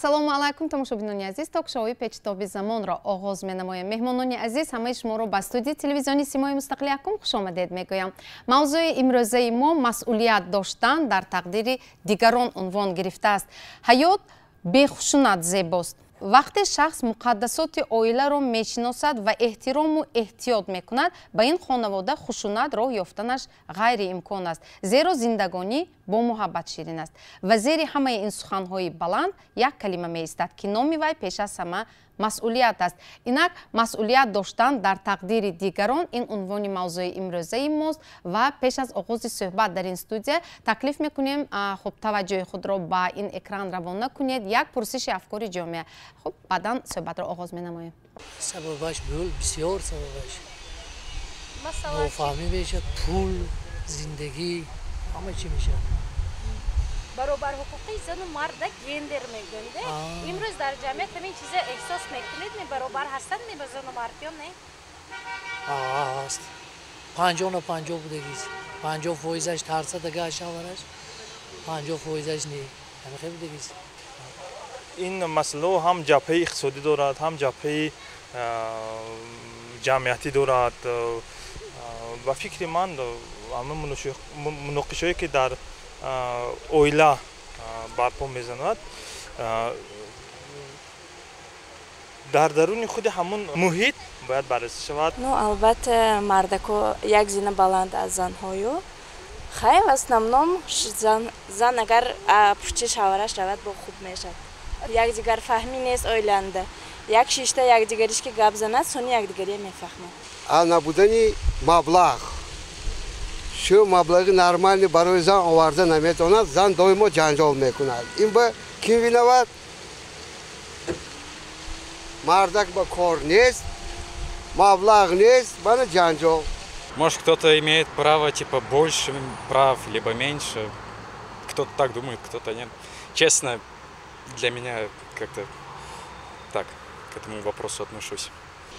Ассалому алайкум, тамошобинони азиз. Ток-шоуи Печитоби замонро оғоз менамоем. Меҳмонони азиз, ҳамаи шуморо ба студияи телевизиони Симои Мустақил якум хушомадед мегӯям. Мавзӯи имрӯзаи мо масъулият доштан дар тақдири дигарон унвон гирифтааст. Ҳаёт бехушунат зебост. Вақте шахс муқаддасоти оиларо мешиносад ва эҳтирому эҳтиёт мекунад, ба ин хонавода хушунат роҳ ёфтанаш ғайриимкон аст, зеро зиндагонӣ бо муҳаббат ширин аст. Ва зери ҳамаи ин суханҳои баланд як калима меистад, ки номи вай пеш аз ҳама масъулият аст. Инак, масъулият доштан дар тақдири дигарон — ин унвони мавзӯи имрӯзаи мост. Ва пеш аз оғози суҳбат дар ин студия таклиф мекунем, хуб, таваҷҷӯҳи худро ба ин экран равона кунед. Як пурсиши афкори ҷомеа. Хуб, баъдан суҳбатро оғоз менамоем. Сабабаш пул, бисёр сабабаш нофаҳмӣ мешавад, пул, зиндагӣ, ҳама чӣ мешавад. Баробарҳуқуқии зану марда гендер мегӯянд. Имрӯз дар ҷамъият ҳамин чиза эҳсос мекунед, ме баробар ҳастанд ме ба зану мард ё не? Ҳаст, 50 на 50 будагист. 50 фоизаш тарсадага аз шавҳараш, 50 фоизаш не, ҳамихел будагист. Ин масъалао ҳам ҷабҳаи иқтисодӣ дорад, ҳам ҷабҳаи ҷамъиятӣ дорад. Ба фикри ман, ҳамин муноқишое, ки дар оила барпо мезанад, дар даруни худи ҳамун муҳит бояд баррасӣ шавад. Ну, албатта, мардако як зина баланд аз занҳою. Хай, в основном зан агар пушти шавҳараш равад, бо хуб мешавад. Якдигар фаҳмӣ нест оиланда. Як шишта якдигариш ки гап занад, сони якдигария мефаҳмад. А набудани маблағ, шу маблағи нормальный барои зан оварда наметавонад, зан доимо ҷанҷол мекунад. Ин ба ким виноват? Мардак ба кор нест, маблағ нест, бана ҷанҷол. Может, кто-то имеет право, типа, больше прав, либо меньше. Кто-то так думает, кто-то нет. Честно, для меня как-то так к этому вопросу отношусь.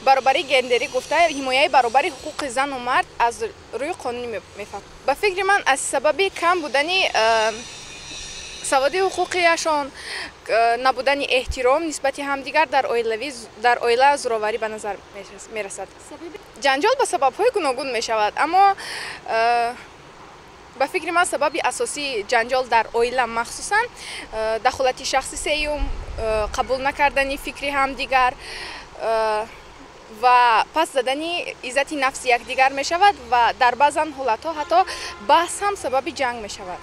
Баробарии гендерӣ гуфта, ҳимояи баробари ҳуқуқи зану мард аз рӯи қонунӣ мефаҳмам. Ба фикри ман, аз сабаби кам будани саводи ҳуқуқияшон, набудани эҳтиром нисбати ҳамдигар дар оила зӯроварӣ ба назар мерасад. Ҷанҷол ба сабабҳои гуногун мешавад, аммо ба фикри ман, сабаби асосии ҷанҷол дар оила махсусан дахолати шахси сеюм, қабул накардани фикри ҳамдигар ва пас задани иззати нафси якдигар мешавад. Ва дар баъзан ҳолатҳо ҳатто баҳс ҳам сабаби ҷанг мешавад.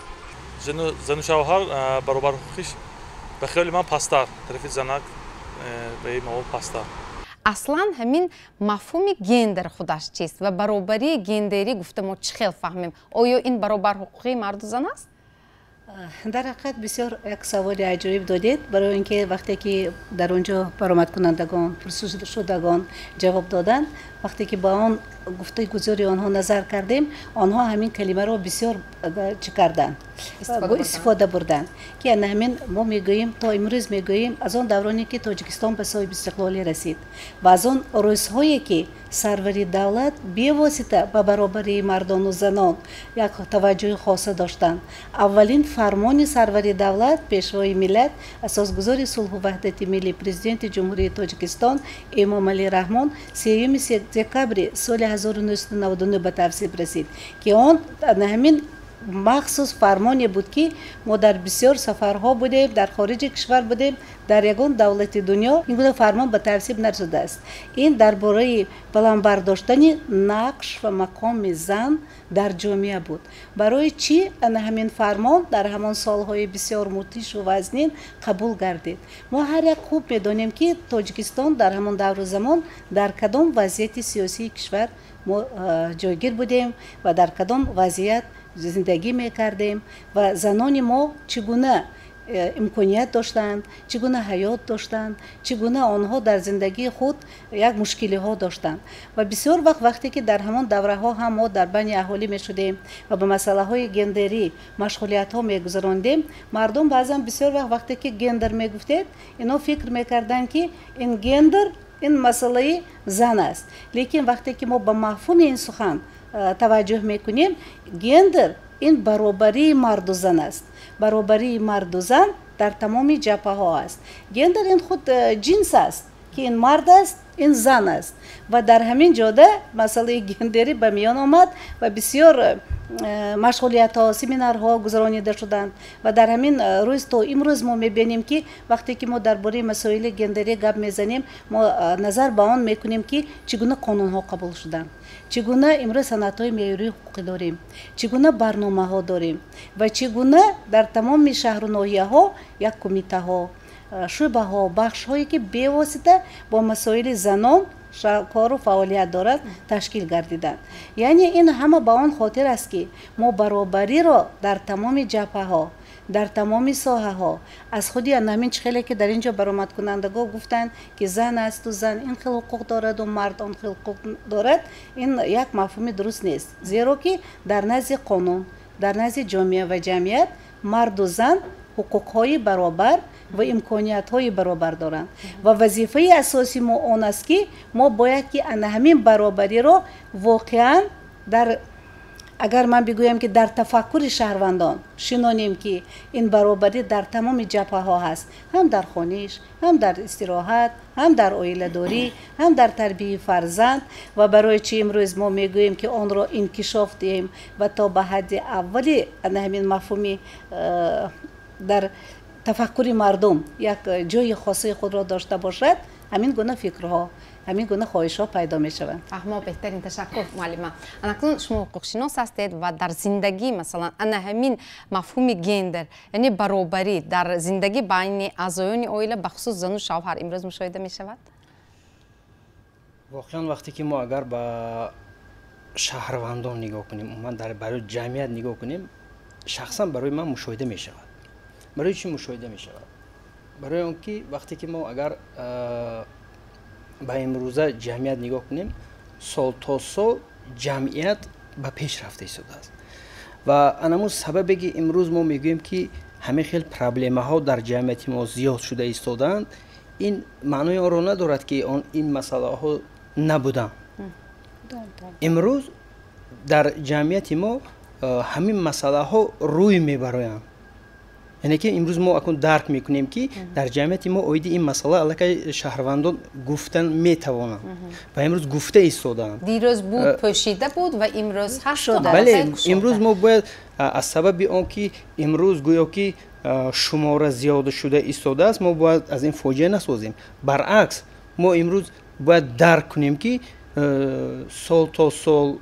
Зану шавҳар баробарҳуқуқиш, ба хиёли ман, пасттар, тарафи занак ба ин мавод пасттар. Аслан ҳамин мафҳуми гендер худаш чист ва баробарии гендерӣ гуфта мо чӣ хел фаҳмем? Оё ин баробарҳуқуқии марду зан аст? Дар ҳақиқат, бисёр як саволи аҷоиб додед, барои ин ки вақте ки дар он ҷо баромадкунандагон, пурсишшудагон ҷавоб доданд, вақте ки ба он гуфтугузори онҳо назар кардем, онҳо ҳамин калимаро бисёр чӣ карданд, истифода бурданд, ки ана ҳамин мо мегӯем, то имрӯз мегӯем, аз он давроне ки Тоҷикистон ба соҳиби истиқлолӣ расид ва аз он рӯзҳое ки сарвари давлат бевосита ба баробарии мардону занон як таваҷҷӯҳи хоса доштанд. Аввалин фармони сарвари давлат, пешвои миллат, асосгузори сулҳу ваҳдати миллӣ, Президенти Ҷумҳурии Тоҷикистон Эмомалӣ Раҳмон 3 декабри соли 1999 ба тасвиб расид, ки он ҳамин махсус фармоне буд, ки мо дар бисёр сафарҳо будем, дар хориҷи кишвар будем, дар ягон давлати дунё ин гуна фармон ба тасвиб нарасидааст. Ин дар бораи баланд бардоштани нақш ва мақоми зан дар ҷомеа буд. Барои чӣ ана ҳамин фармон дар ҳамон солҳои бисёр мутишу вазнин қабул гардид? Мо ҳар як хуб медонем, ки Тоҷикистон дар ҳамон давру замон дар кадом вазъияти сиёсии кишвар мо ҷойгир будем ва дар кадом вазъият зиндагӣ мекардем ва занони мо чӣ гуна имконият доштанд, чӣ гуна ҳаёт доштанд, чӣ гуна онҳо дар зиндагии худ як мушкилиҳо доштанд. Ва бисёр вақт, вақте ки дар ҳамон давраҳо ҳам мо дар байни аҳолӣ мешудем ва ба масъалаҳои гендерӣ машғулиятҳо мегузарондем, мардум баъзан бисёр вақт, вақте ки гендер мегуфтед, ино фикр мекарданд, ки ин гендер ин масъалаи зан аст. Лекин вақте ки мо ба мафҳуми ин сухан таваҷҷӯҳ мекунем, гендер ин баробарии марду зан аст. Баробарии марду зан. Дар тамоми ҷабҳаҳо аст. Гендер ин худ ҷинс аст, ки ин мард аст, ин зан аст, ва дар ҳамин ҷода масъалаи гендерӣ ба миён омад ва бисёр машғулиятҳо, семинарҳо гузаронида шуданд. Ва дар ҳамин рӯз то имрӯз мо мебинем, ки вақте ки мо дар бораи масоили гендерӣ гап мезанем, мо назар ба он мекунем, ки чӣ гуна қонунҳо қабул шуданд, чӣ гуна имрӯз санадҳои меъёрии ҳуқуқӣ дорем, чӣ гуна барномаҳо дорем ва чӣ гуна дар тамоми шаҳру ноҳияҳо як кумитаҳо, шӯъбаҳо, бахшҳое, ки бевосита бо масоили занон кору фаъолият дорад, ташкил гардиданд. Яъне ин ҳама ба он хотир аст, ки мо баробариро дар тамоми ҷабҳаҳо, дар тамоми соҳаҳо аз худи ҳамин хеле, ки дар ин ҷо баромадкунандагон гуфтанд, ки зан асту зан ин хел ҳуқуқ дораду мард он хел ҳуқуқ дорад, ин як мафҳуми дуруст нест, зеро ки дар назди қонун, дар назди ҷомеа ва ҷамъият марду зан ҳуқуқҳои баробар ва имкониятҳои баробар доранд. Ва вазифаи асосии мо он аст, ки мо бояд ки ана ҳамин баробариро воқеан дар, агар ман бигӯям, ки дар тафаккури шаҳрвандон шинонем, ки ин баробарӣ дар тамоми ҷабҳаҳо ҳаст: ҳам дар хониш, ҳам дар истироҳат, ҳам дар оиладорӣ, ҳам дар тарбияи фарзанд. Ва барои чи имрӯз мо мегӯем, ки онро инкишоф диҳем ва то ба ҳадди аввали ана ҳамин мафҳуми дар тафаккури мардум як ҷои хосаи худро дошта бошад, ҳамин гуна фикрҳо, ҳамин гуна хоҳишҳо пайдо мешаванд. Фаҳмо, беҳтарин, ташаккур, муаллима. Анакнун шумо ҳуқуқшинос ҳастед ва дар зиндагӣ, масалан, ана ҳамин мафҳуми гендер, яъне баробарӣ дар зиндагӣ байни аъзоёни оила, бахусус зану шавҳар, имрӯз мушоҳида мешавад? Воқеан, вақте ки мо агар ба шаҳрвандон нигоҳ кунем, умуман дар барои ҷамъият нигоҳ кунем, шахсан барои ман мушоҳида мешавад. Барои чӣ мушоҳида мешавад? Барои он ки вақте ки мо агар ба имрӯза ҷамъият нигоҳ кунем, сол то сол ҷамъият ба пеш рафта истодааст ва анамун сабабе, ки имрӯз мо мегӯем, ки ҳамин хел проблемаҳо дар ҷамъияти мо зиёд шуда истодаанд, ин маънои онро надорад, ки он ин масъалаҳо набуданд. Имрӯз дар ҷамъияти мо ҳамин масъалаҳо рӯй мебароянд, яъне ки имрӯз мо акнун дарк мекунем, ки дар ҷамъияти мо оиди ин масъала аллакай шаҳрвандон гуфтан метавонанд ва имрӯз гуфта истодаанд. Дирӯз буд, пӯшида буд ва имрӯз ҳаст. Бале, имрӯз мо бояд аз сабаби он ки имрӯз гӯё ки шумора зиёда шуда истодааст, мо бояд аз ин фоҷиа насозем. Баръакс, мо имрӯз бояд дарк кунем, ки сол то сол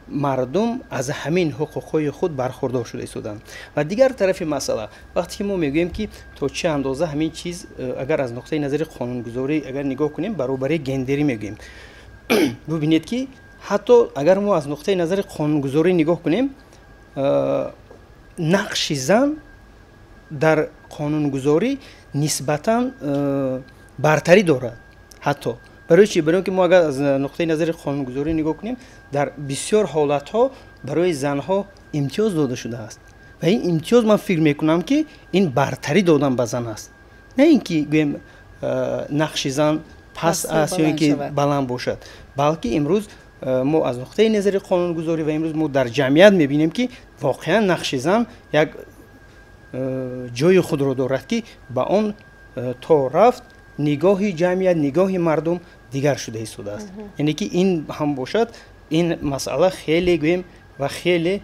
мардум аз ҳамин ҳуқуқҳои худ бархурдор шуда истоданд. Ва дигар тарафи масъала, вақте ки мо мегӯем, ки то чӣ андоза ҳамин чиз, агар аз нуқтаи назари қонунгузорӣ агар нигоҳ кунем, баробарии гендерӣ мегӯем, бубинед, ки ҳатто агар мо аз нуқтаи назари қонунгузорӣ нигоҳ кунем, нақши зан дар қонунгузорӣ нисбатан бартарӣ дорад. Ҳатто барои чи? Барои он ки мо агар аз нуқтаи назари қонунгузорӣ нигоҳ кунем, дар бисёр ҳолатҳо барои занҳо имтиёз дода шудааст ва ин имтиёз, ман фикр мекунам, ки ин бартарӣ додан ба зан аст, на ин ки гӯем нақши зан паст аст ё ин ки баланд бошад, балки имрӯз мо аз нуқтаи назари қонунгузорӣ ва имрӯз мо дар ҷамъият мебинем, ки воқеан нақши зан як ҷои худро дорад, ки ба он то рафт нигоҳи ҷамъият, нигоҳи мардум дигар шуда истодааст. Яъне ки ин ҳам бошад, ин масъала хеле гӯем ва хеле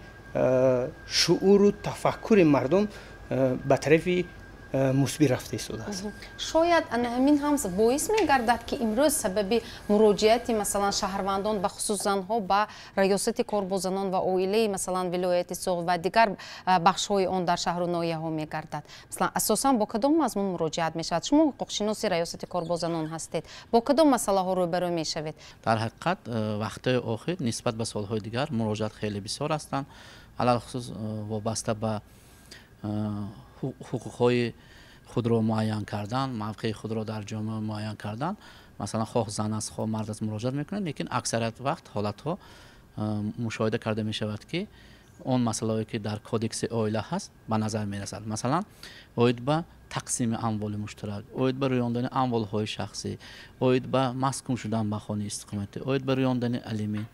шууру тафаккури мардум ба тарафи мусбӣ рафта истодааст. Шояд ана ҳамин ҳам боис мегардад, ки имрӯз сабаби муроҷиати, масалан, шаҳрвандон, бахусус занҳо, ба раёсати кор бо занон ва оилаи, масалан, вилояти Суғд ва дигар бахшҳои он дар шаҳру ноҳияҳо мегардад. Масалан, асосан бо кадом мазмун муроҷиат мешавад? Шумо ҳуқуқшиноси раёсати кор бо занон ҳастед, бо кадом масъалаҳо рӯбарӯ мешавед? Дар ҳақиқат, вақтҳои охир нисбат ба солҳои дигар муроҷиат хеле бисёр ҳастанд, алалхусус вобаста ба ҳуқуқҳои худро муайян кардан, мавқеи худро дар ҷомеа муайян кардан. Масалан, хоҳ зан аст, хоҳ мард аст, муроҷиат мекунанд, лекин аксарият вақт ҳолатҳо мушоҳида карда мешавад, ки он масъалаҳое, ки дар кодекси оила ҳаст, ба назар мерасад. Масалан, оид ба тақсими амволи муштарак, оид ба рӯёндани амволҳои шахсӣ, оид ба маскун шудан ба хонаи истиқоматӣ, оид ба рӯёндани алимент.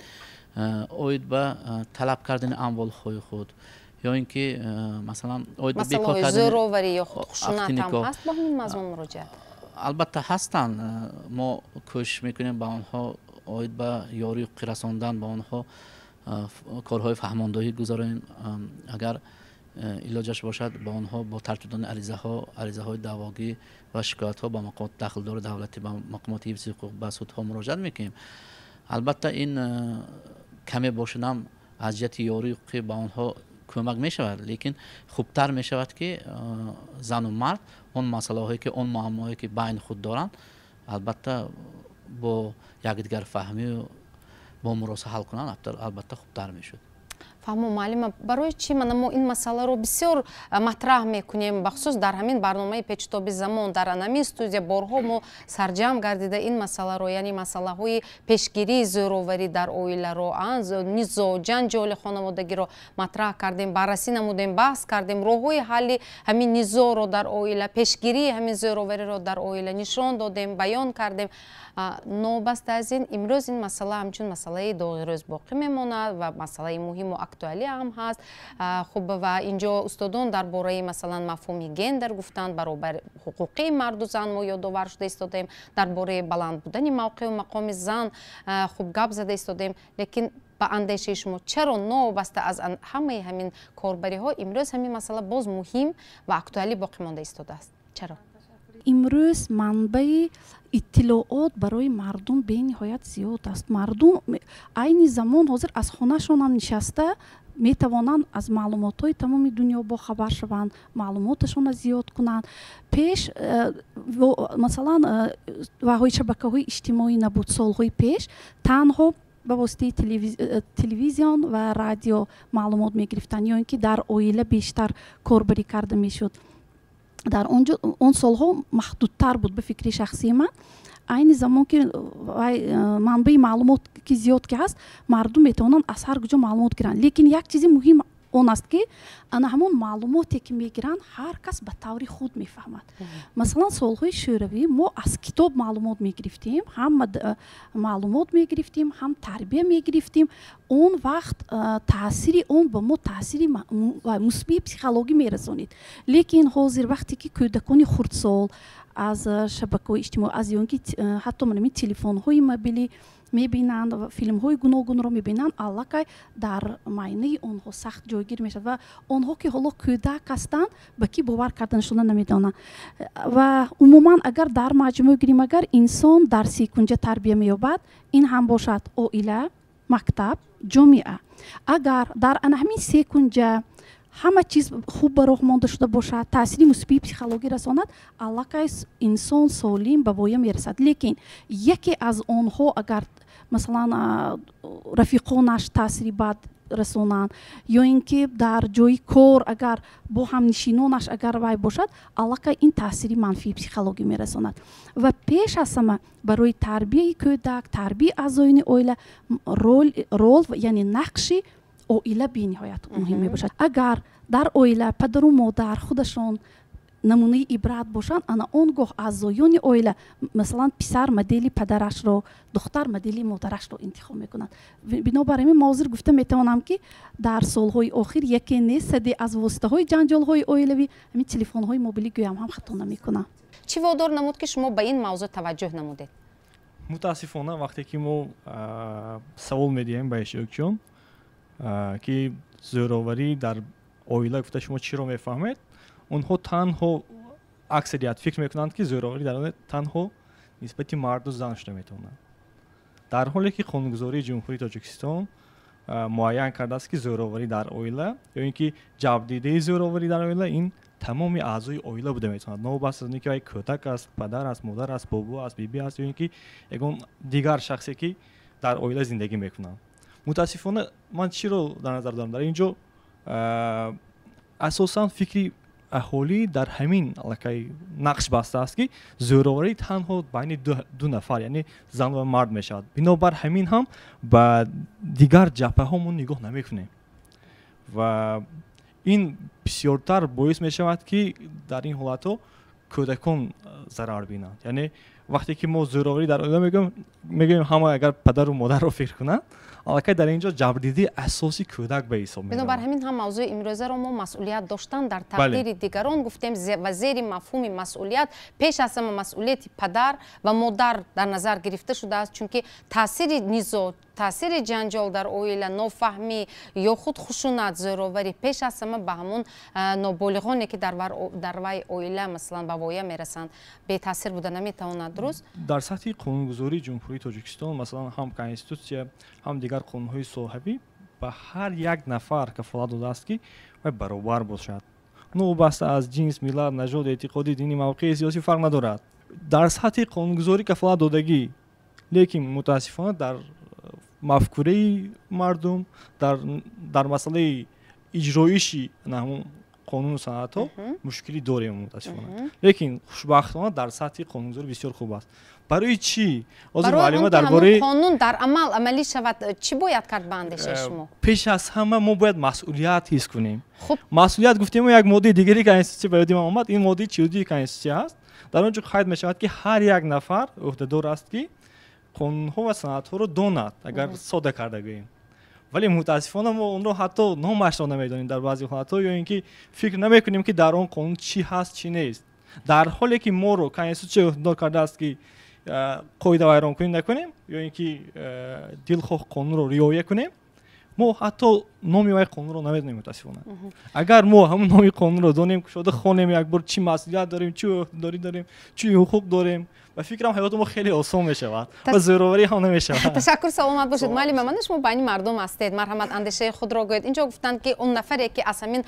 Оид ба талаб кардани амволҳои худ ё ин ки масалан оид ба бекор кардани зӯроварӣ ё хушунат ҳам ҳаст бо ҳамин мазмун муроҷиат? Албатта ҳастанд. Мо кӯшиш мекунем ба онҳо оид ба ёрии ҳуқуқӣ расондан, ба онҳо корҳои фаҳмондоҳӣ гузаронем. Агар илоҷаш бошад, ба онҳо бо тартиб додани аризаҳои даъвогӣ ва шикоятҳо ба мақомоти дахлдори давлатӣ, ба мақомоти ҳифзи ҳуқуқ, ба судҳо муроҷиат мекунем. Албатта ин каме бошад ҳам аз ҷиҳати ёрии ҳуқуқӣ ба онҳо кӯмак мешавад, лекин хубтар мешавад, ки зану мард он масъалаҳое ки, он муаммоҳое ки байни худ доранд, албатта бо якдигарфаҳмию бо муроса ҳал кунанд, албатта хубтар мешуд. Фаҳмо, муаллима, барои чӣ мана мо ин масъаларо бисёр матраҳ мекунем, бахусус дар ҳамин барномаи Печутоби замон, дар ҳамин студия борҳо мо сарҷамъ гардида ин масъаларо, яъне масъалаҳои пешгирии зӯроварӣ дар оиларо, низо, ҷанҷоли хонаводагиро матраҳ кардем, баррасӣ намудем, баҳс кардем, роҳҳои ҳалли ҳамин низоро дар оила, пешгирии ҳамин зӯровариро дар оила нишон додем, баён кардем. Новобаста аз ин, имрӯз ин масъала ҳамчун масъалаи доғи рӯз боқӣ мемонад ва масъалаи муҳиму актуалӣ ҳам ҳаст. Хуб, ва инҷо устодон дар бораи, масалан, мафҳуми гендер гуфтанд, баробар ҳуқуқии марду зан мо ёдовар шуда истодаем, дар бораи баланд будани мавқеу мақоми зан хуб гап зада истодаем, лекин ба андешаи шумо чаро новобаста аз ҳамаи ҳамин корбариҳо имрӯз ҳамин масъала боз муҳим ва актуалӣ боқӣ монда истодааст? Чаро? Имрӯз манбаи иттилоот барои мардум бениҳоят зиёд аст. Мардум айни замон ҳозир аз хонашонам нишаста метавонанд аз маълумотҳои тамоми дунё бохабар шаванд, маълумоташонро зиёд кунанд. Пеш масалан ваҳои шабакаҳои иҷтимоӣ набуд. Солҳои пеш танҳо ба воситаи телевизион ва радио маълумот мегирифтанд ё ин ки дар оила бештар корбарӣ карда мешуд. Дар он ҷо он солҳо маҳдудтар буд. Ба фикри шахсии ман, айни замон ки манбаи маълумот ки зиёд ки ҳаст, мардум метавонанд аз ҳар куҷо маълумот гиранд, лекин як чизи муҳим он аст, ки ана ҳамон маълумоте ки мегиранд, ҳар кас ба таври худ мефаҳмад. Масалан, солҳои шӯравӣ мо аз китоб маълумот мегирифтем, ҳам маълумот мегирифтем, ҳам тарбия мегирифтем. Он вақт таъсири он ба мо таъсири мусбии психологӣ мерасонид. Лекин ҳозир вақте ки кӯдакони хурдсол аз шабакаҳои иҷтимоӣ, аз ё ки ҳатто манами телефонҳои мобилӣ мебинанд, филмҳои гуногунро мебинанд, аллакай дар майнаи онҳо сахт ҷойгир мешавад ва онҳо ки ҳоло кӯдак ҳастанд, ба кӣ бовар карданашонро намедонанд. Ва умуман, агар дар маҷмӯъ гирем, агар инсон дар секунҷа тарбия меёбад, ин ҳам бошад оила, мактаб, ҷомеа, агар дар ана ҳамин секунҷа ҳама чиз хуб ба роҳ монда шуда бошад, таъсири мусбии психологӣ расонад, аллакай инсон солим ба воя мерасад. Лекин яке аз онҳо агар, масалан, рафиқонаш таъсири бад расонанд ё ин ки дар ҷои кор агар бо ҳамнишинонаш агар вай бошад, аллакай ин таъсири манфии психологӣ мерасонад. Ва пеш аз ҳама барои тарбияи кӯдак, тарбияи аъзоёни оила рол, яъне нақши оила бениҳоят муҳим мебошад. Агар дар оила падару модар худашон намунаи ибрат бошанд, ана он гоҳ аъзоёни оила, масалан, писар модели падарашро, духтар модели модарашро интихоб мекунад. Бинобар ҳамин ма ҳозир гуфта метавонам, ки дар солҳои охир яке нест саде аз воситаҳои ҷанҷолҳои оилавӣ ҳамин телефонҳои мобилӣ гӯям ҳам хато намекунам. Чӣ водор намуд, ки шумо ба ин мавзӯъ таваҷҷӯҳ намудед? Мутаассифона, вақте ки мо савол медиҳем ба иштирокчиён, ки зӯроварӣ дар оила гуфта шумо чиро мефаҳмед, онҳо танҳо, аксарият фикр мекунанд, ки зӯроварӣ дар оила танҳо нисбати марду зан шуда метавонад, дар ҳоле ки қонунгузории Ҷумҳурии Тоҷикистон муайян кардааст, ки зӯроварӣ дар оила ё ин ки ҷабрдидаи зӯроварӣ дар оила ин тамоми аъзои оила буда метавонад, новобаста аз он ки вай кӯдак аст, падар аст, модар аст, бобо аст, биби аст ё ин ки ягон дигар шахсе, ки дар оила зиндагӣ мекунанд. Мутаассифона, ман чиро дар назар дорам? Дар ин ҷо асосан фикри аҳолӣ дар ҳамин аллакай нақш бастааст, ки зӯроварӣ танҳо байни ду нафар, яъне зан ва мард мешавад. Бинобар ҳамин ҳам ба дигар ҷабҳаҳо мо нигоҳ намекунем ва ин бисёртар боис мешавад, ки дар ин ҳолатҳо кӯдакон зарар бинанд, яъне Вақте ки мо зӯроварӣ дар оила мегӯем, ҳама агар падару модарро фикр кунанд, аллакай дар ин ҷо ҷабрдидаи асосии кӯдак ба ҳисоб меравад. Бинобар ҳамин ҳам мавзӯи имрӯзаро мо масъулият доштан дар тақдири дигарон гуфтем ва зери мафҳуми масъулият пеш аз ҳама масъулияти падар ва модар дар назар гирифта шудааст, чунки таъсири низоъ, таъсири ҷанҷол дар оила, нофаҳмӣ ё худ хушунат, зӯроварӣ пеш аз ҳама ба ҳамон ноболиғоне ки дар вай оила масалан ба воя мерасанд, бетаъсир буда наметавонад. Дуруст? Дар сатҳи қонунгузории Ҷумҳурии Тоҷикистон, масалан, ҳам конститутсия, ҳам дигар қонунҳои соҳавӣ ба ҳар як нафар кафолат додааст, ки вай баробар бошад. Новобаста аз ҷинс, миллат, нажод, эътиқоди динӣ, мавқеи сиёсӣ фарқ надорад. Дар сатҳи қонунгузорӣ кафолат додагӣ, лекин мутаассифона дар мафкураи мардум дар масъалаи иҷроиши ҳамон қонуну санъатҳо мушкилӣ дорем мутаассифона. Лекин хушбахтона дар сатҳи қонунгузорӣ бисёр хуб аст. Барои чӣ? Ҳозир муаллима дар бораи қонун дар амал амалӣ шавад, чӣ бояд кард ба андешаи шумо? Пеш аз ҳама мо бояд масъулият ҳис кунем. Масъулият гуфтем, як моддаи дигари конститутсия ба ёди ман омад, ин моддаи 42 конститутсия аст. Дар он ҷо қайд мешавад, ки ҳар як нафар ӯҳдадор аст, ки қонунҳо ва санъатҳоро донад, агар сода карда гӯем. Вале мутаассифона мо онро ҳатто номашро намедонем дар баъзе ҳолатҳо, ё ин ки фикр намекунем, ки дар он қонун чӣ ҳаст, чӣ нест. Дар ҳоле ки моро конститутсия ӯҳдадор кардааст, ки қоида вайронкунӣ накунем ё ин ки дилхоҳ қонунро риоя кунем, мо ҳатто номи вай қонунро намедонем мутаассифона. Агар мо ҳамон номи қонунро донем, кушода хонем як бор, чӣ масъулият дорем, чӣ ӯҳдадорӣ дорем, чӣ ҳуқуқ дорем, ба фикрам ҳаёти мо хеле осон мешавад ва зӯроварӣ ҳам намешавад. Ташаккур, саломат бошед. Муаллима, мана шумо байни мардум ҳастед, марҳамат, андешаи худро гӯед. Инҷо гуфтанд, ки он нафаре ки аз ҳамин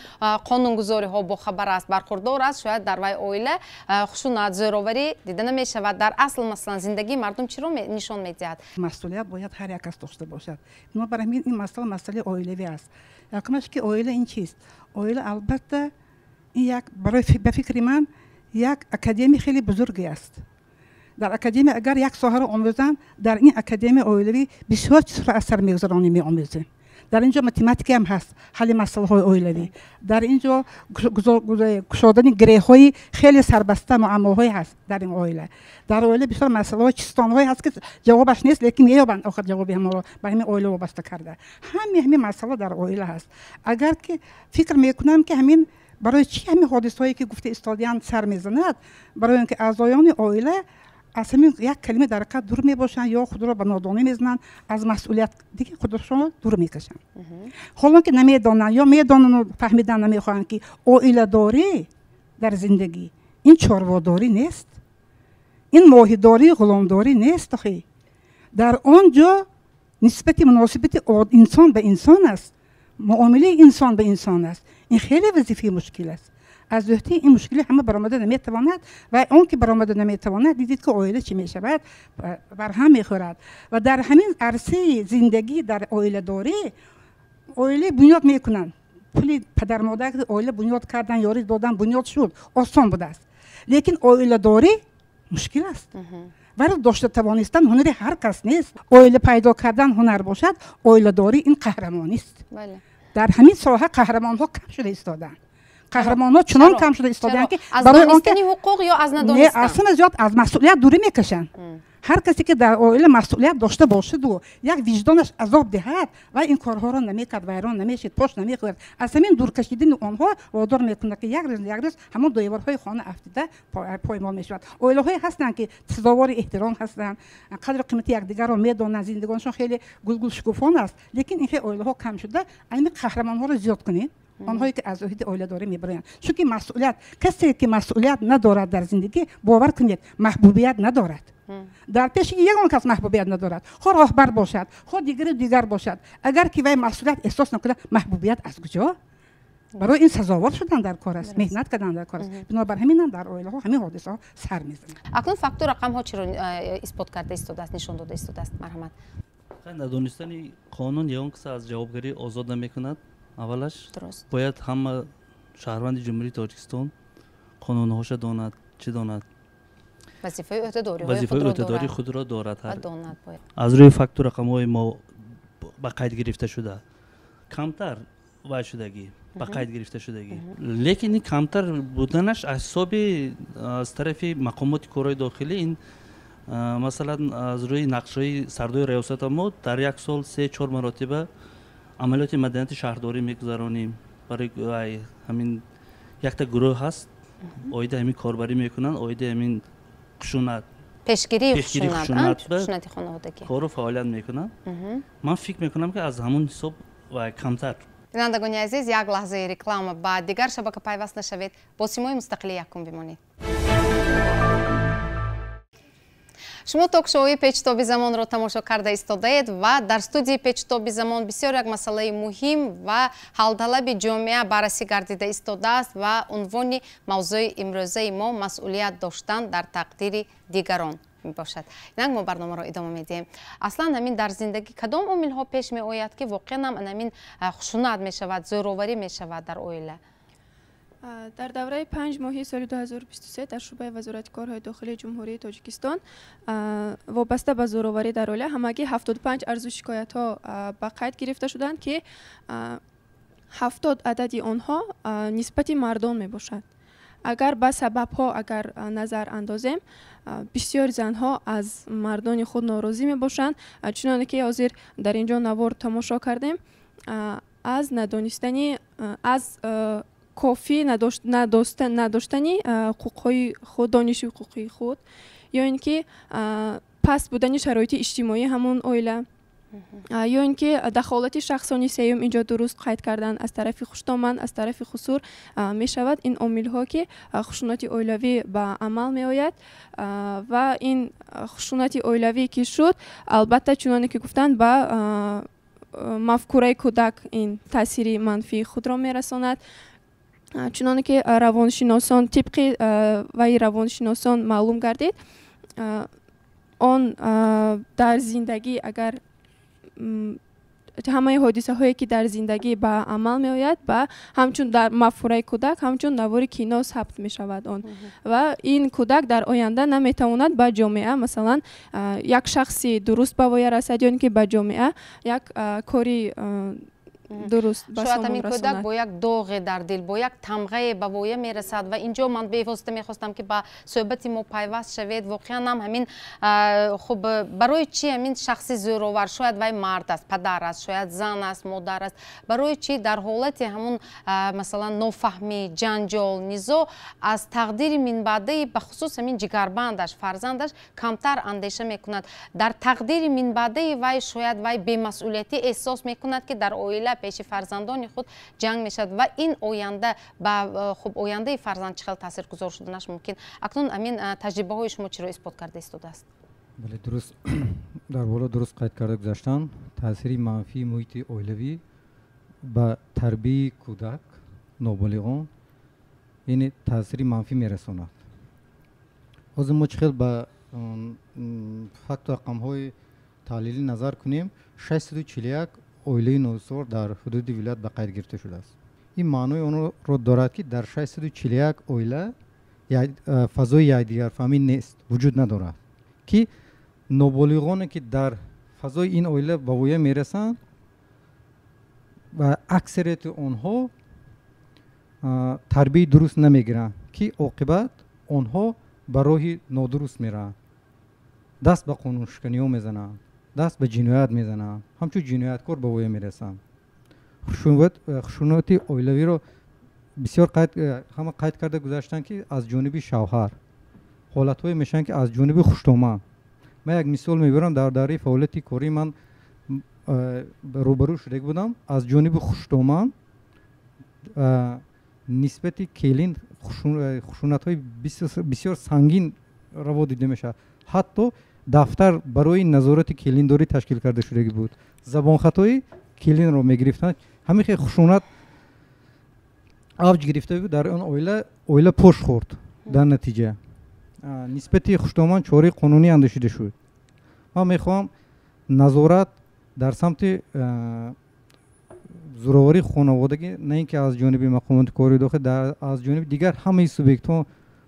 қонунгузориҳо бохабар аст, бархурдор аст, шояд дар вай оила хушунат, зӯроварӣ дида намешавад. Дар асл, масалан, зиндагии мардум чиро нишон медиҳад? Масъулият бояд ҳар як кас дошта бошад. Бинобар ҳамин ин масъала масъалаи оилавӣ аст. Якумаш ки оила ин чист? Оила албатта ин як, барои ба фикри ман, як академияи хеле бузурге аст. Дар академия агар як соҳаро омӯзанд, дар ин академияи оилавӣ бисёр чизҳоро аз сар мегузаронем, меомӯзем. Дар ин ҷо математикаам ҳаст, ҳалли масъалаҳои оилавӣ. Дар ин ҷо кушодани гиреҳҳои хеле сарбаста муаммоҳое ҳаст дар ин оила. Дар оила бисёр масъалаҳои чистонҳое ҳаст, ки ҷавобаш нест, лекин меёбанд охир ҷавоби ҳамонро ба ҳамин оила вобаста карда. Ҳамаи ҳамин масъала дар оила ҳаст. Агар ки фикр мекунам, ки ҳамин барои чӣ ҳамин ҳодисаҳое ки гуфта истодиянд сар мезанад, барои он ки аъзоёни оила аз ҳамин як калима дар ҳақиқат дур мебошанд ё худро ба нодонӣ мезананд, аз масъулият диги худашонро дур мекашанд. Ҳолон ки намедонанд ё медонану фаҳмидан намехоҳанд, ки оиладорӣ дар зиндагӣ ин чорводорӣ нест, ин моҳидорӣ, ғуломдорӣ нест. Охи дар он ҷо нисбати муносибати инсон ба инсон аст, муомилаи инсон ба инсон аст. Ин хеле вазифаи мушкил аст. Аз ӯҳдаи ин мушкилӣ ҳама баромада наметавонад ва он ки баромада наметавонад, дидед ки оила чӣ мешавад, барҳам мехӯрад. Ва дар ҳамин арсаи зиндагӣ дар оиладорӣ оила бунёд мекунанд. Пули падармодар оила бунёд кардан, ёрӣ додан бунёд шуд, осон будааст. Лекин оиладорӣ мушкил аст. Вале дошта тавонистан ҳунари ҳар кас нест. Оила пайдо кардан ҳунар бошад, оиладорӣ ин қаҳрамонист. Дар ҳамин соҳа қаҳрамонҳо кам шуда истодаанд. Қаҳрамонҳо чунон кам шуда истодаанд, ки аз донистани ҳуқуқ ё аз надонистан? Не, аз ҳама зиёд аз масъулият дурӣ мекашанд. Ҳар касе ки дар оила масъулият дошта бошаду як виҷдонаш азоб диҳад, вай ин корҳоро намекард, вайрон намешид, пош намехӯрд. Аз ҳамин дур кашидани онҳо водор мекунад, ки як рӯз як рӯз ҳамон деворҳои хона афтида поймол мешавад. Оилаҳое ҳастанд, ки сазовори эҳтиром ҳастанд, қадру қимати якдигарро медонанд, зиндагонашон хеле гулгул шукуфон аст, лекин ин хел оилаҳо кам шуда, ҳамин қаҳрамонҳоро зиёд кунед, онҳое ки аз оҳиди оиладорӣ мебароянд. Чунки масъулият, касе ки масъулият надорад дар зиндагӣ, бовар кунед, маҳбубият надорад. Дар пеши ягон кас маҳбубият надорад, хо роҳбар бошад, хо дигару дигар бошад. Агар ки вай масъулият эҳсос накунад, маҳбубият аз куҷо? Барои ин сазовор шудан дар кор аст, меҳнат кардан дар кор аст. Бинобар ҳаминам дар оилаҳо ҳамин ҳодисаҳо сар мезананд. Акнун факту рақамҳо чиро исбот карда истодааст, нишон дода истодааст? Марҳамат. Надонистани қонун ягон кас аз ҷавобгарӣ озод намекунад. Аввалаш бояд ҳама шаҳрванди Ҷумҳурии Тоҷикистон қонунҳоша донад, чӣ донад, вазифаи ӯҳдадории худро дорад. Аз рӯи факту рақамҳои мо ба қайд гирифта шуда камтар вай шудагӣ, ба қайд гирифта шудагӣ, лекин ин камтар буданаш аз ҳисоби аз тарафи мақомоти корҳои дохилӣ ин Масалан, аз рӯи нақшаи сардои раёсата мо дар як сол 3-4 маротиба амалиёти маданияти шаҳрдорӣ мегузаронем. Барои ҳамин якта гурӯҳ ҳаст, оиди ҳамин корбарӣ мекунанд, оиди ҳамин хушунат, пешгирии хушунати хонаводагӣ кору фаъолият мекунанд. Ман фикр мекунам, ки аз ҳамон ҳисоб ва камтар. Бинандагони азиз, як лаҳзаи реклама, ба дигар шабака пайваст нашавед, бо Симои Мустақили якум бимонед. Шумо ток-шоуи Печтоби замонро тамошо карда истодаед ва дар студияи Печтоби замон бисёр як масъалаи муҳим ва ҳалталаби ҷомеа баррасӣ гардида истодааст ва унвони мавзӯи имрӯзаи мо масъулият доштан дар тақдири дигарон мебошад. Инак мо барномаро идома медиҳем. Аслан ҳамин дар зиндагӣ кадом омилҳо пеш меояд, ки воқеан ҳам ҳамин хушунат мешавад, зӯроварӣ мешавад дар оила? Дар давраи 5 моҳи соли 2023 дар шӯъбаи Вазорати корҳои дохилии Ҷумҳурии Тоҷикистон вобаста ба зӯроварӣ дар оила ҳамагӣ 75 арзу шикоятҳо ба қайд гирифта шуданд, ки 70 адади онҳо нисбати мардон мебошад. Агар ба сабабҳо агар назар андозем, бисёр занҳо аз мардони худ норозӣ мебошанд, чуноне ки ҳозир дар ин ҷо навор тамошо кардем, аз надонистани, аз кофӣ надоштани ҳуқуқҳои худ, дониши ҳуқуқии худ, ё ин ки паст будани шароити иҷтимоии ҳамон оила, ё ин ки дахолати шахсони сеюм инҷо дуруст қайд кардан аз тарафи хуштоман, аз тарафи хусур мешавад. Ин омилҳо ки хушунати оилавӣ ба амал меояд ва ин хушунати оилавӣ ки шуд, албатта чуноне ки гуфтанд, ба мафкураи кӯдак ин таъсири манфии худро мерасонад. Чуноне ки равоншиносон тибқи ваи равоншиносон маълум гардид, он дар зиндагӣ агар ҳамаи ҳодисаҳое ки дар зиндагӣ ба амал меояд, ба ҳамчун дар мафкураи кӯдак ҳамчун навори кино сабт мешавад он, ва ин кӯдак дар оянда наметавонад ба ҷомеа масалан як шахси дуруст ба воя расад, ё ин ки ба ҷомеа як кори дуруст ба шояд ҳамин сомон кӯдак расонад. Бо як доғе дар дил, бо як тамғае ба воя мерасад. Ва инҷо ман бевосита мехостам, ки ба суҳбати мо пайваст шавед. Воқеан ҳам ҳамин хуб, барои чӣ ҳамин шахси зӯровар, шояд вай мард аст, падар аст, шояд зан аст, модар аст, барои чӣ дар ҳолати ҳамун масалан нофаҳмӣ, ҷанҷол, низо аз тақдири минбаъдаи бахусус ҳамин ҷигарбандаш, фарзандаш камтар андеша мекунад? Дар тақдири минбаъдаи вай шояд вай бемасъулиятӣ эҳсос мекунад, ки дар оила пеши фарзандони худ ҷанг мешавад ва ин оянда ба хуб ояндаи фарзанд чӣ хел таъсиргузор шуданаш мумкин? Акнун ҳамин таҷрибаҳои шумо чиро исбот карда истодааст? Бале, дуруст, дар боло дуруст қайд карда гузаштан, таъсири манфии муҳити оилавӣ ба тарбияи кӯдак, ноболиғон, яъне таъсири манфӣ мерасонад. Ҳозир мо чӣ хел ба факту рақамҳои таҳлилӣ назар кунем, 641 оилаи носор дар ҳудуди вилоят ба қайд гирифта шудааст. Ин маънои онро дорад, ки дар 641 оила фазои якдигарфаҳмӣ нест, вуҷуд надорад, ки ноболиғоне ки дар фазои ин оила ба воя мерасанд ва аксарияти онҳо тарбияи дуруст намегиранд, ки оқибат онҳо ба роҳи нодуруст мераванд, даст ба қонуншиканиҳо мезананд, даст ба ҷиноят мезананд, ҳамчун ҷинояткор ба воя мерасанд. Хушунати оилавиро бисёр ҳама қайд карда гузаштанд, ки аз ҷониби шавҳар ҳолатҳое мешаванд, ки аз ҷониби хуштоман. Ман як мисол мебарам, дар давраи фаъолияти кории ман рӯбарӯ шуда будам, аз ҷониби хуштоман нисбати келин хушунатҳои бисёр сангин раво дида мешавад. Ҳатто дафтар барои назорати келиндорӣ ташкил карда шудагӣ буд, забонхатои келинро мегирифтанд. Ҳамин хел хушунат авҷ гирифта буд дар он оила, оила пош хӯрд. Дар натиҷа нисбати хуштоман чораи қонунӣ андешида шуд. Ман мехоҳам назорат дар самти зӯроварии хонаводагӣ на ин ки аз ҷониби мақомоти кории дохил, аз ҷониби дигар ҳамаи субъектҳо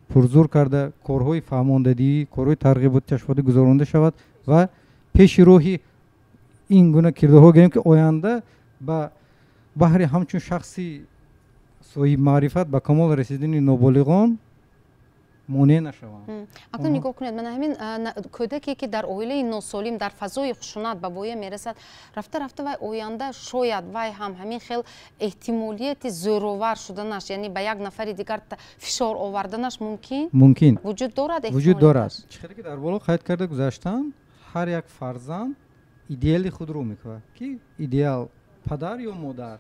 пурзур карда корҳои фаҳмондадиҳӣ, корҳои тарғиботи ташвиқотӣ гузаронда шавад ва пеши роҳи ин гуна кирдорҳо гирем, ки оянда ба баҳри ҳамчун шахси соҳибмаърифат ба камол расидани ноболиғон монеъ нашаванд. Акнун нигоҳ кунед, мана ҳамин кӯдаке, ки дар оилаи носолим, дар фазои хушунат ба воя мерасад, рафта рафта вай оянда шояд вай ҳам ҳамин хел эҳтимолияти зӯровар шуданаш, яъне ба як нафари дигар фишор оварданаш мумкин? Мумкин. Вуҷуд дорад? Вуҷуд дорад. Чӣ хеле ки дар боло қайд карда гузаштам, ҳар як фарзанд идеали худро мекунад, ки идеал падар ё модар.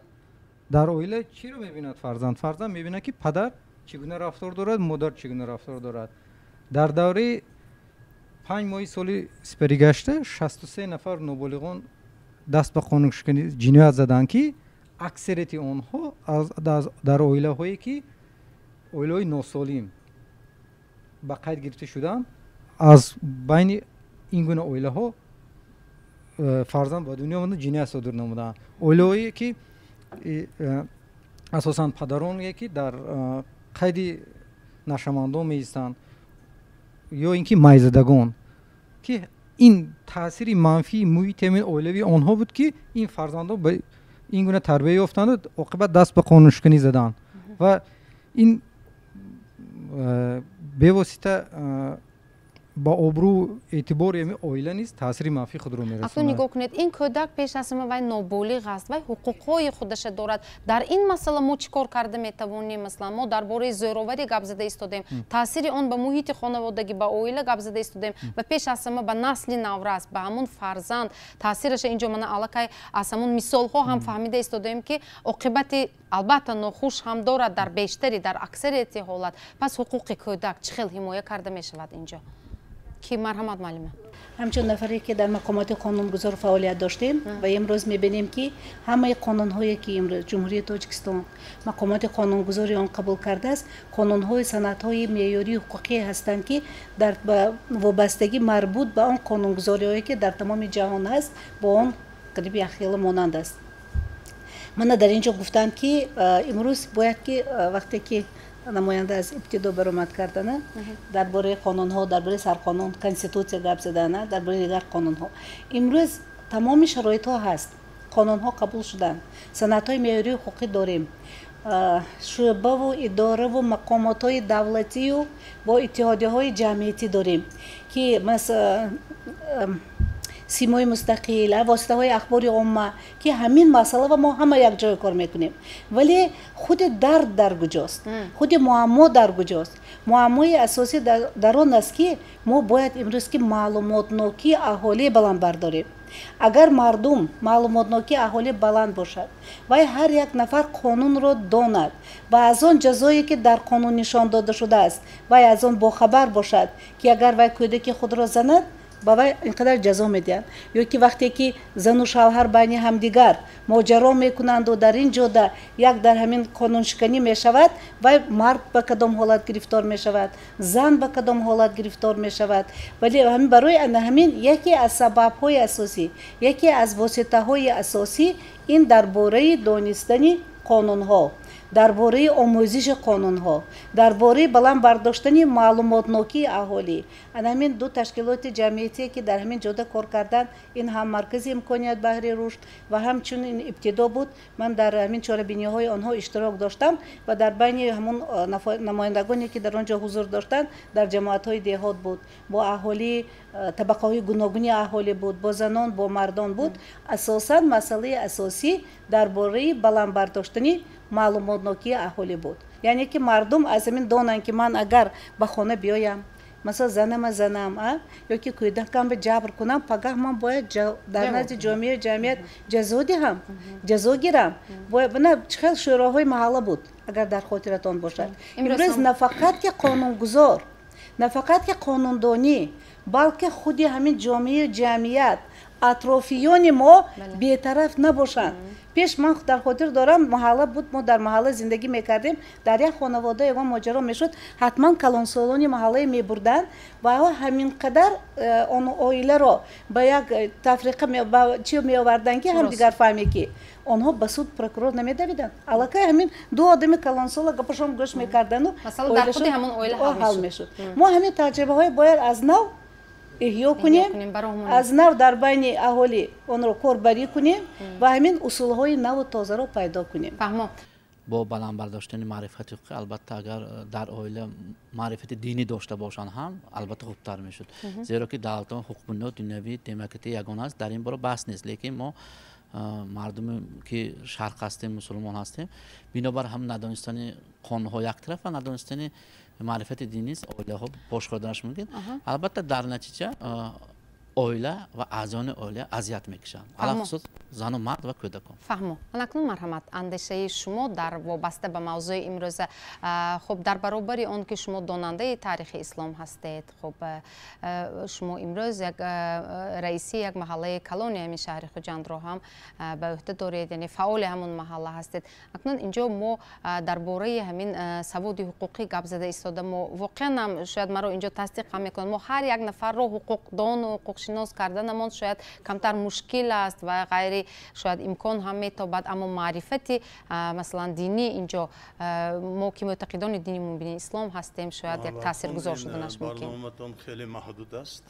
Дар оила чиро мебинад фарзанд? Фарзанд мебинад, ки падар чӣ гуна рафтор дорад, модар чӣ гуна рафтор дорад. Дар давраи 5 моҳи соли сипаригашта 63 нафар ноболиғон даст ба қонуншиканӣ ҷиноят заданд, ки аксарияти онҳо дар оилаҳое ки оилаҳои носолим ба қайд гирифта шуданд, аз байни ин гуна оилаҳо фарзанд ба дунё омада ҷиноят содир намуданд. Оилаҳое ки асосан падароне ки дар қайди нашъамандон меистанд ё ин ки майзадагон, ки ин таъсири манфии муҳити ҳамин оилавии онҳо буд, ки ин фарзандон ба ин гуна тарбия ёфтанду оқибат даст ба қонуншиканӣ заданд ва ин бевосита ба обрӯ эътибори ҳамин оила низ таъсири манфии худро мерасонад. Акнун нигоҳ кунед, ин кӯдак пеш аз ҳама вай ноболиғ аст, вай ҳуқуқҳои худаша дорад. Дар ин масъала мо чӣ кор карда метавонем? Масалан, мо дар бораи зӯроварӣ гап зада истодем, таъсири он ба муҳити хонаводагӣ, ба оила гап зада истодем ва пеш аз ҳама ба насли наврас, ба ҳамун фарзанд таъсираша инҷо мана аллакай аз ҳамун мисолҳо ҳам фаҳмида истодем, ки оқибати албатта нохуш ҳам дорад дар бештари, дар аксарияти ҳолат. Пас ҳуқуқи кӯдак чӣ хел ҳимоя карда мешавад инҷо? Ки марҳамат, муаллима. Ҳамчун нафаре ки дар мақомоти қонунгузор фаъолият доштем ва имрӯз мебинем, ки ҳамаи қонунҳое ки имрӯз Ҷумҳурии Тоҷикистон мақомоти қонунгузори он қабул кардааст, қонунҳои санадҳои меъёрии ҳуқуқӣ ҳастанд, ки дар вобастагӣ марбут ба он қонунгузориҳое ки дар тамоми ҷаҳон ҳаст, бо он қариб якхела монанд аст. Мана дар ин ҷо гуфтанд, ки имрӯз бояд ки вақте ки намоянда аз ибтидо баромад кардана, дар бораи қонунҳо, дар бораи сарқонун, конститутсия гап задана, дар бораи дигар қонунҳо, имрӯз тамоми шароитҳо ҳаст, қонунҳо қабул шуданд, санадҳои меъёрии ҳуқуқӣ дорем, шӯъбаву идораву мақомотҳои давлатию бо иттиҳодияҳои ҷамъиятӣ дорем, ки симои мустақил, воситаҳои ахбори омма, ки ҳамин масъалава мо ҳама якҷоя кор мекунем. Вале худи дард дар куҷост, худи муаммо дар куҷост? Муаммои асосӣ дар он аст, ки мо бояд имрӯз ки маълумотнокии аҳолӣ баланд бардорем. Агар мардум маълумотнокии аҳолӣ баланд бошад, вай ҳар як нафар қонунро донад ва аз он ҷазое ки дар қонун нишон дода шудааст, вай аз он бохабар бошад, ки агар вай кӯдаки худро занад, ба вай ин қадар ҷазо медиҳанд, ё ки вақте ки зану шавҳар байни ҳамдигар моҷаро мекунанду дар ин ҷода як дар ҳамин қонуншиканӣ мешавад, вай мард ба кадом ҳолат гирифтор мешавад, зан ба кадом ҳолат гирифтор мешавад. Вале ҳамин барои ана ҳамин яке аз сабабҳои асосӣ, яке аз воситаҳои асосӣ ин дар бораи донистани қонунҳо, дар бораи омӯзиши қонунҳо, дар бораи баланд бардоштани маълумотнокии аҳолӣ. Ана ҳамин ду ташкилоти ҷамъиятие ки дар ҳамин ҷода кор карданд, ин ҳам маркази имконият баҳри рушд ва ҳамчунин ибтидо буд. Ман дар ҳамин чорабиниҳои онҳо иштирок доштам ва дар байни ҳамун намояндагоне ки дар он ҷо ҳузур доштанд, дар ҷамоатҳои деҳот буд, бо аҳолӣ, табақаҳои гуногуни аҳолӣ буд, бо занон, бо мардон буд. Асосан масъалаи асосӣ дар бораи баланд бардоштани маълумотнокии аҳолӣ буд. Яъне ки мардум аз ҳамин донанд, ки ман агар ба хона биёям, масалан занама занам, ё ки кӯдакамро ҷабр кунам, пагаҳ ман бояд дар назди ҷомеаю ҷамъият ҷазо диҳам, ҷазо гирам. На чӣ хел шӯроҳои маҳалла буд, агар дар хотиратон бошад. Имрӯз на фақат ки қонунгузор, на фақат ки қонундонӣ, балки худи ҳамин ҷомеаю ҷамъият, атрофиёни мо бетараф набошанд. Пеш ман дар хотир дорам, маҳалла буд, мо дар маҳалла зиндагӣ мекардем, дар як хонавода ягон моҷаро мешуд, ҳатман калонсолони маҳаллае мебурданд ва ҳамин қадар он оиларо ба як тафриқа чӣ меоварданд, ки ҳамдигар фаҳме, ки онҳо ба суд, прокурор намедавиданд. Аллакай ҳамин ду одами калонсола гапашон гӯш мекарданду ҳал мешуд. Мо ҳамин таҷрибаҳое бояд аз нав эҳё кунем, аз нав дар байни аҳолӣ онро корбарӣ кунем ва ҳамин усулҳои наву тозаро пайдо кунем. Фаҳмо. Бо баланд бардоштани маърифати ҳуқуқӣ, албатта, агар дар оила маърифати динӣ дошта бошанд ҳам, албатта, хубтар мешуд, зеро ки давлатҳо ҳуқуқбунёд, дунявӣ, демократия ягона аст, дар ин бора баҳс нест. Лекин мо мардуме ки шарқ ҳастем, мусулмон ҳастем, бинобар ҳам надонистани қонунҳо як тараф ва надонистани маърифати динӣ оилаҳо бош хӯрданаш мумкин. Албатта, дар натиҷа оила ва аъзони оила азият мекашанд, алахусус зану мард ва кӯдакон. Фаҳмо. Акнун марҳамат, андешаи шумо дар вобаста ба мавзӯи имрӯза. Хуб, дар баробари он ки шумо донандаи таърихи ислом ҳастед, хуб, шумо имрӯз як раиси як маҳаллаи калони ҳамин шаҳри Хуҷандро ҳам ба ӯҳда доред, яъне фаъоли ҳамон маҳалла ҳастед. Акнун инҷо мо дар бораи ҳамин саводи ҳуқуқӣ гап зада истода, мо воқеан ҳам, шояд маро инҷо тасдиқ ҳам мекунад, мо ҳар як нафарро ҳуқуқдону ҳуқуқшинос карданамон шояд камтар мушкил аст ва ғайри шояд имкон ҳам метобад, аммо маърифати, масалан, динӣ инҷо мо ки мӯътақидони дини мубини ислом ҳастем, шояд як таъсиргузор шуданаш мумкин. Барноматон хеле маҳдуд аст,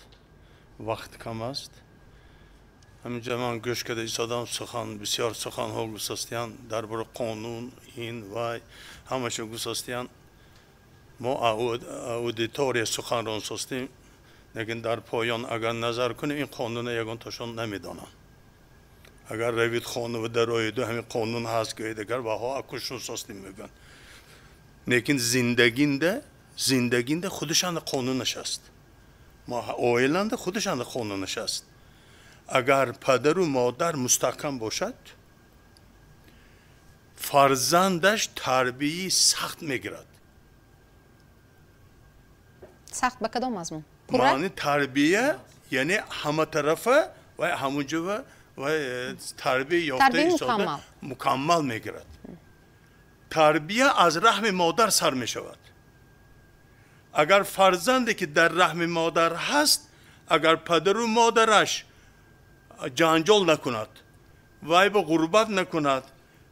вақт кам аст. Ҳаминҷа ман гӯш карда истодам, сухан бисёр суханҳо гусастиянд дар бораи қонун, ин вай ҳамаашо гусастиянд. Мо аудитория суханрон состем, лекин дар поён агар назар кунем, ин қонуна ягонташон намедонанд. Агар равид хонува дароиду ҳамин қонун ҳаст гӯед, агар ваҳо акушун состем мегӯянд. Лекин зиндагинда худашанда қонунаш аст, оиланда худашанда қонунаш аст. Агар падару модар мустаҳкам бошад, фарзандаш тарбияи сахт мегирад. Сахт ба кадом мазмун? Маъни тарбия, яъне ҳаматарафа ва ҳамунҷо ва тарбия ёфта истода мукаммал мегирад. Тарбия аз раҳми модар сар мешавад. Агар фарзанде ки дар раҳми модар ҳаст, агар падару модараш ҷанҷол накунад, вай ба ғурбат накунад,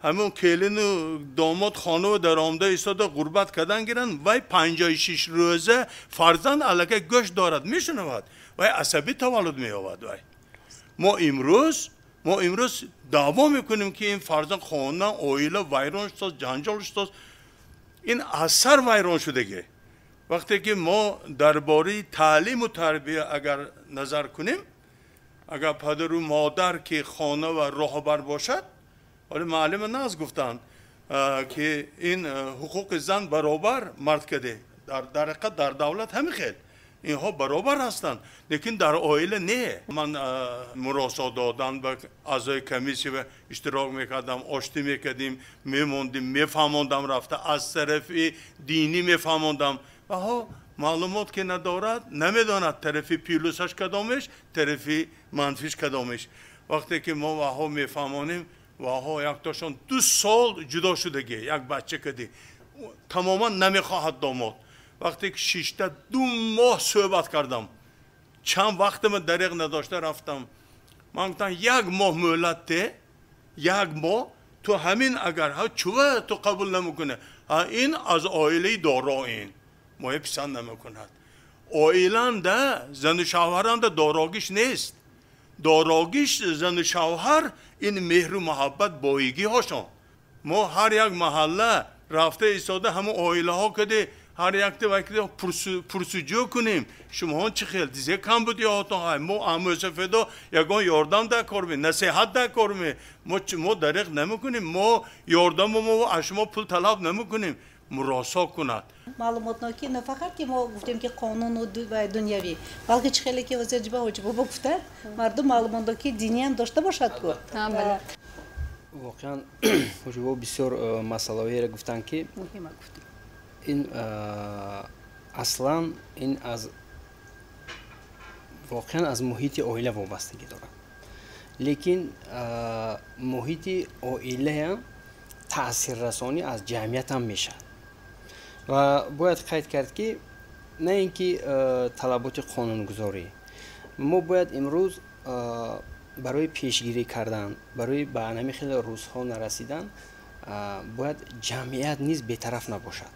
ҳамон келину домод хонаву даромада истода ғурбат кардан гиранд, вай 56 рӯза фарзанд аллакай гӯш дорад, мешунавад, вай асабӣ таваллуд меёбад. Вай мо имрӯз даъво мекунем, ки ин фарзанд хона, оила вайрон шудааст, ҷанҷол шудааст. Ин аз сар вайрон шудагӣ. Вақте ки мо дар бораи таълиму тарбия агар назар кунем, агар падару модар ки хона ва роҳбар бошад, ҳоле муаллима наз гуфтанд, ки ин ҳуқуқи зан баробар мард каде, дар ҳақиқат дар давлат ҳамин хел инҳо баробар ҳастанд, лекин дар оила не. Ман муросо додан ба аъзои комиссия иштирок мекардам, оштӣ мекардем, мемондем, мефаҳмондам, рафта аз тарафи динӣ мефаҳмондам. Ваҳо маълумот ки надорад, намедонад тарафи плюсаш кадомеш, тарафи манфиш кадомеш. Вақте ки мо ваҳо мефаҳмонем, ваҳо яктошон 2 сол ҷудо шудагӣ, як бача кади тамоман намехоҳад домод. Вақте ки шишта 2 моҳ суҳбат кардам, чанд вақтама дареғ надошта рафтам, ман гуфтам, як моҳ мӯҳлат те, як моҳ ту ҳамин агар чува ту қабул намекунӣ, ин аз оилаи доро, ин моя писанд намекунад. Оиланда зану шавҳаранда дорогиш нест, дорогиш зану шавҳар ин меҳру муҳаббат, боигиҳошон. Мо ҳар як маҳалла рафта истода ҳамон оилаҳо каде ҳар якта вакида пурсуҷӯ кунем, шумоҳон чӣ хел дизе кам буд ёҳотон, ҳай мо амӯсафедо ягон ёрдам дар кор ме, насиҳат дар кор ме, мо дареғ намекунем, мо ёрдаму мо аз шумо пул талаб намекунем. Муросо кунад. Маълумотнокӣ на фақат ки мо гуфтем, ки қонуну ва дунявӣ, балки чӣ хеле ки ҳозир ҷиба Ҳоҷибобо гуфтанд, мардум маълумотнокии диниам дошта бошад ку. Воқеан, Ҳоҷибобо бисёр масъалаҳоеро гуфтанд, ки ин аслан ин аз воқеан аз муҳити оила вобастагӣ дорад, лекин муҳити оилаам таъсиррасонӣ аз ҷамъиятам мешавад. Ва бояд қайд кард, ки на ин ки талаботи қонунгузорӣ, мо бояд имрӯз барои пешгирӣ кардан, барои ба ҳамин хеле рӯзҳо нарасидан, бояд ҷамъият низ бетараф набошад.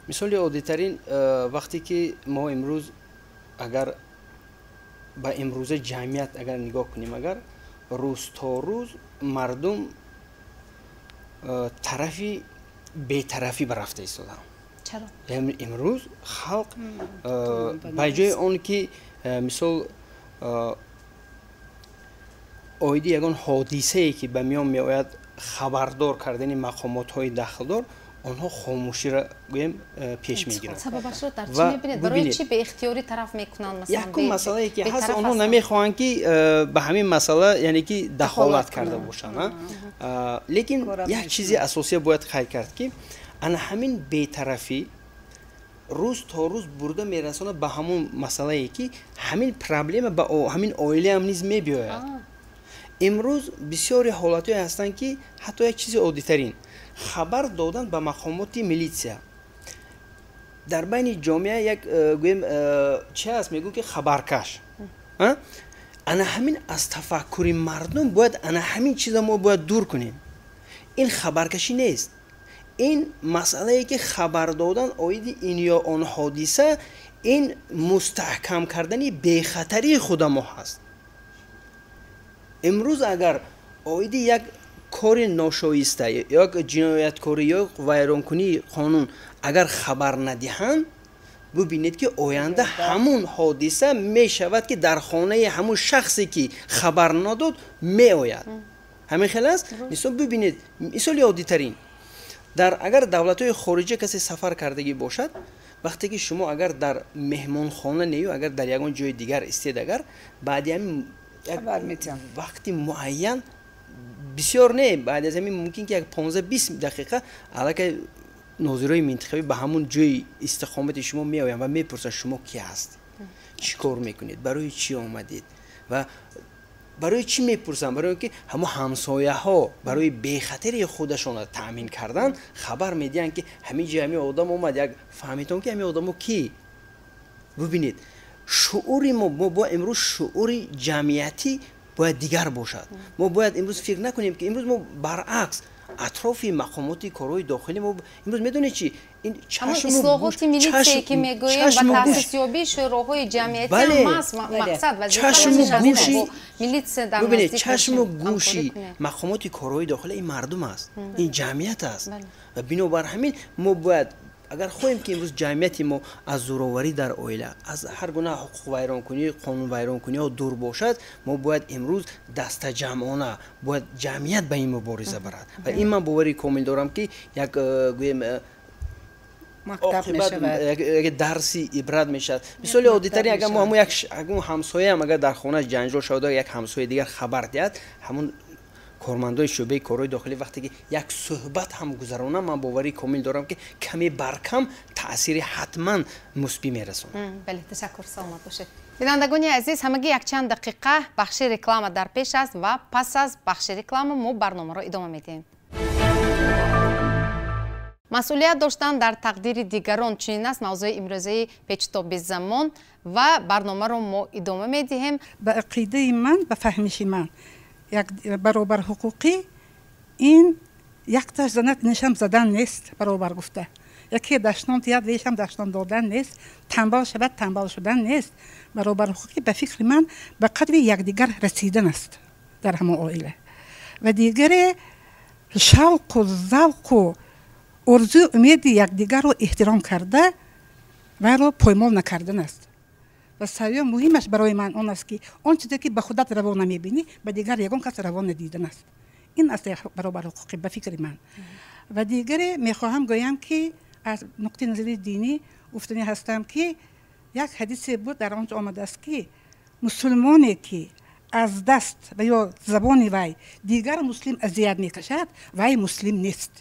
Мисоли оддитарин, вақте ки мо имрӯз агар ба имрӯза ҷамъият агар нигоҳ кунем, агар рӯз то рӯз мардум тарафи бетарафӣ барафта истодам. Чаро? Имрӯз халқ ба ҷои он ки мисол оиди ягон ҳодисае ки ба миён меояд хабардор кардани мақомотҳои дахлдор, онҳо хомӯширо гӯем пеш мегиранд. Сабабашро дар чӣ мебинед? Барои чӣ беихтиёрӣ тараф мекунанд? Масалан, якум масъалае ки ҳаст, онҳо намехоҳанд ки ба ҳамин масъала яъне ки дахолат карда бошанд. Лекин як чизи асосия бояд қайд кард, ки ана ҳамин бетарафӣ рӯз то рӯз бурда мерасонад ба ҳамон масъалае ки ҳамин проблема ба ҳамин оилаам низ мебиёяд. Имрӯз бисёре ҳолатҳое ҳастанд, ки ҳатто як чизи оддитарин хабар додан ба мақомоти милитсия дар байни ҷомеа як гӯем чи аст, мегӯем ки хабаркаш. Ана ҳамин аз тафаккури мардум бояд ана ҳамин чиза мо бояд дур кунем. Ин хабаркашӣ нест, ин масъалае ки хабар додан оиди ин ё он ҳодиса, ин мустаҳкам кардани бехатарии худамо ҳаст. Имрӯз агар оиди як кори ношоиста ё ҷинояткорӣ ё вайронкунии қонун агар хабар надиҳанд, бубинед ки оянда ҳамун ҳодиса мешавад, ки дар хонаи ҳамун шахсе ки хабар надод меояд. Ҳамин хел аст. Мисол бубинед, мисоли оддитарин, дар агар давлатҳои хориҷа касе сафар кардагӣ бошад, вақте ки шумо агар дар меҳмонхона нею агар дар ягон ҷои дигар истед, агар баъди ҳамин як вақти муайян, бисёр не, баъд аз ҳамин мумкин ки як 15-20 дақиқа аллакай нозирои минтиқавӣ ба ҳамун ҷои истиқомати шумо меоянд ва мепурсанд, шумо ки ҳаст, чӣ кор мекунед, барои чӣ омадед. Ва барои чӣ мепурсанд? Барои он ки ҳамон ҳамсояҳо барои бехатарии худашонро таъмин кардан хабар медиҳанд, ки ҳамин ҷо ҳамин одам омад, як фаҳмитон ки ҳамин одамо ки. Бубинед, шуури мо бо имрӯз шуури ҷамъиятӣ бояд дигар бошад. Мо бояд имрӯз фикр накунем, ки имрӯз мо баръакс атрофи мақомоти корҳои дохилӣ мо имрӯз медонед чи ин чашму ислоҳоти милитсие ки мегӯем ба таъсисёбии шӯроҳои ҷамъиятӣ ҳам аст мақсад, вазифа милитсия дар бубинед, чашму гӯши мақомоти корҳои дохилӣ ин мардум аст, ин ҷамъият аст. Ва бинобар ҳамин мо бояд агар хоҳем ки имрӯз ҷамъияти мо аз зӯроварӣ дар оила, аз ҳар гуна ҳуқуқвайронкунӣ, қонунвайронкуниҳо дур бошад, мо бояд имрӯз дастаҷамъона бояд ҷамъият ба ин мубориза барад. Ва ин ман бовари комил дорам, ки як гӯем як дарси ибрат мешавад. Мисоли оддитарин, агар мо ҳамон як ҳамсояам агар дар хона ҷанҷол шавад, як ҳамсояи дигар хабар диҳад, ҳамон кормандои шӯъбаи корҳои дохилӣ вақте ки як суҳбат ҳам гузаронам, ман боварии комил дорам, ки каме баркам таъсири ҳатман мусбӣ мерасонад. Бале, ташаккур, саломат бошед. Бинандагони азиз, ҳамагӣ якчанд дақиқа бахши реклама дар пеш аст ва пас аз бахши реклама мо барномаро идома медиҳем. Масъулият доштан дар тақдири дигарон, чунин аст мавзӯи имрӯзаи печитоби замон ва барномаро мо идома медиҳем. Ба ақидаи ман, ба фаҳмиши ман, як баробар ҳуқуқӣ ин якташ занат нишам задан нест, баробар гуфта. Яке дашном диҳад, вешам дашном додан нест, танбал шавад, танбал шудан нест. Баробар ҳуқуқӣ ба фикри ман ба қадри якдигар расидан аст дар ҳамон оила. Ва дигаре шавқу завқу орзую умеди якдигарро эҳтиром карда вайро поймол накардан аст. Ва сеюм муҳимаш барои ман он аст, ки он чизе ки ба худат раво намебинӣ, ба дигар ягон кас раво надидан аст. Ин аст баробар ҳуқуқӣ ба фикри ман. Ва дигаре мехоҳам гӯям, ки аз нуқтаи назари динӣ гуфтанӣ ҳастам, ки як ҳадисе буд, дар он ҷо омадааст, ки мусулмоне ки аз даст ва ё забони вай дигар муслим азият мекашад, вай муслим нест.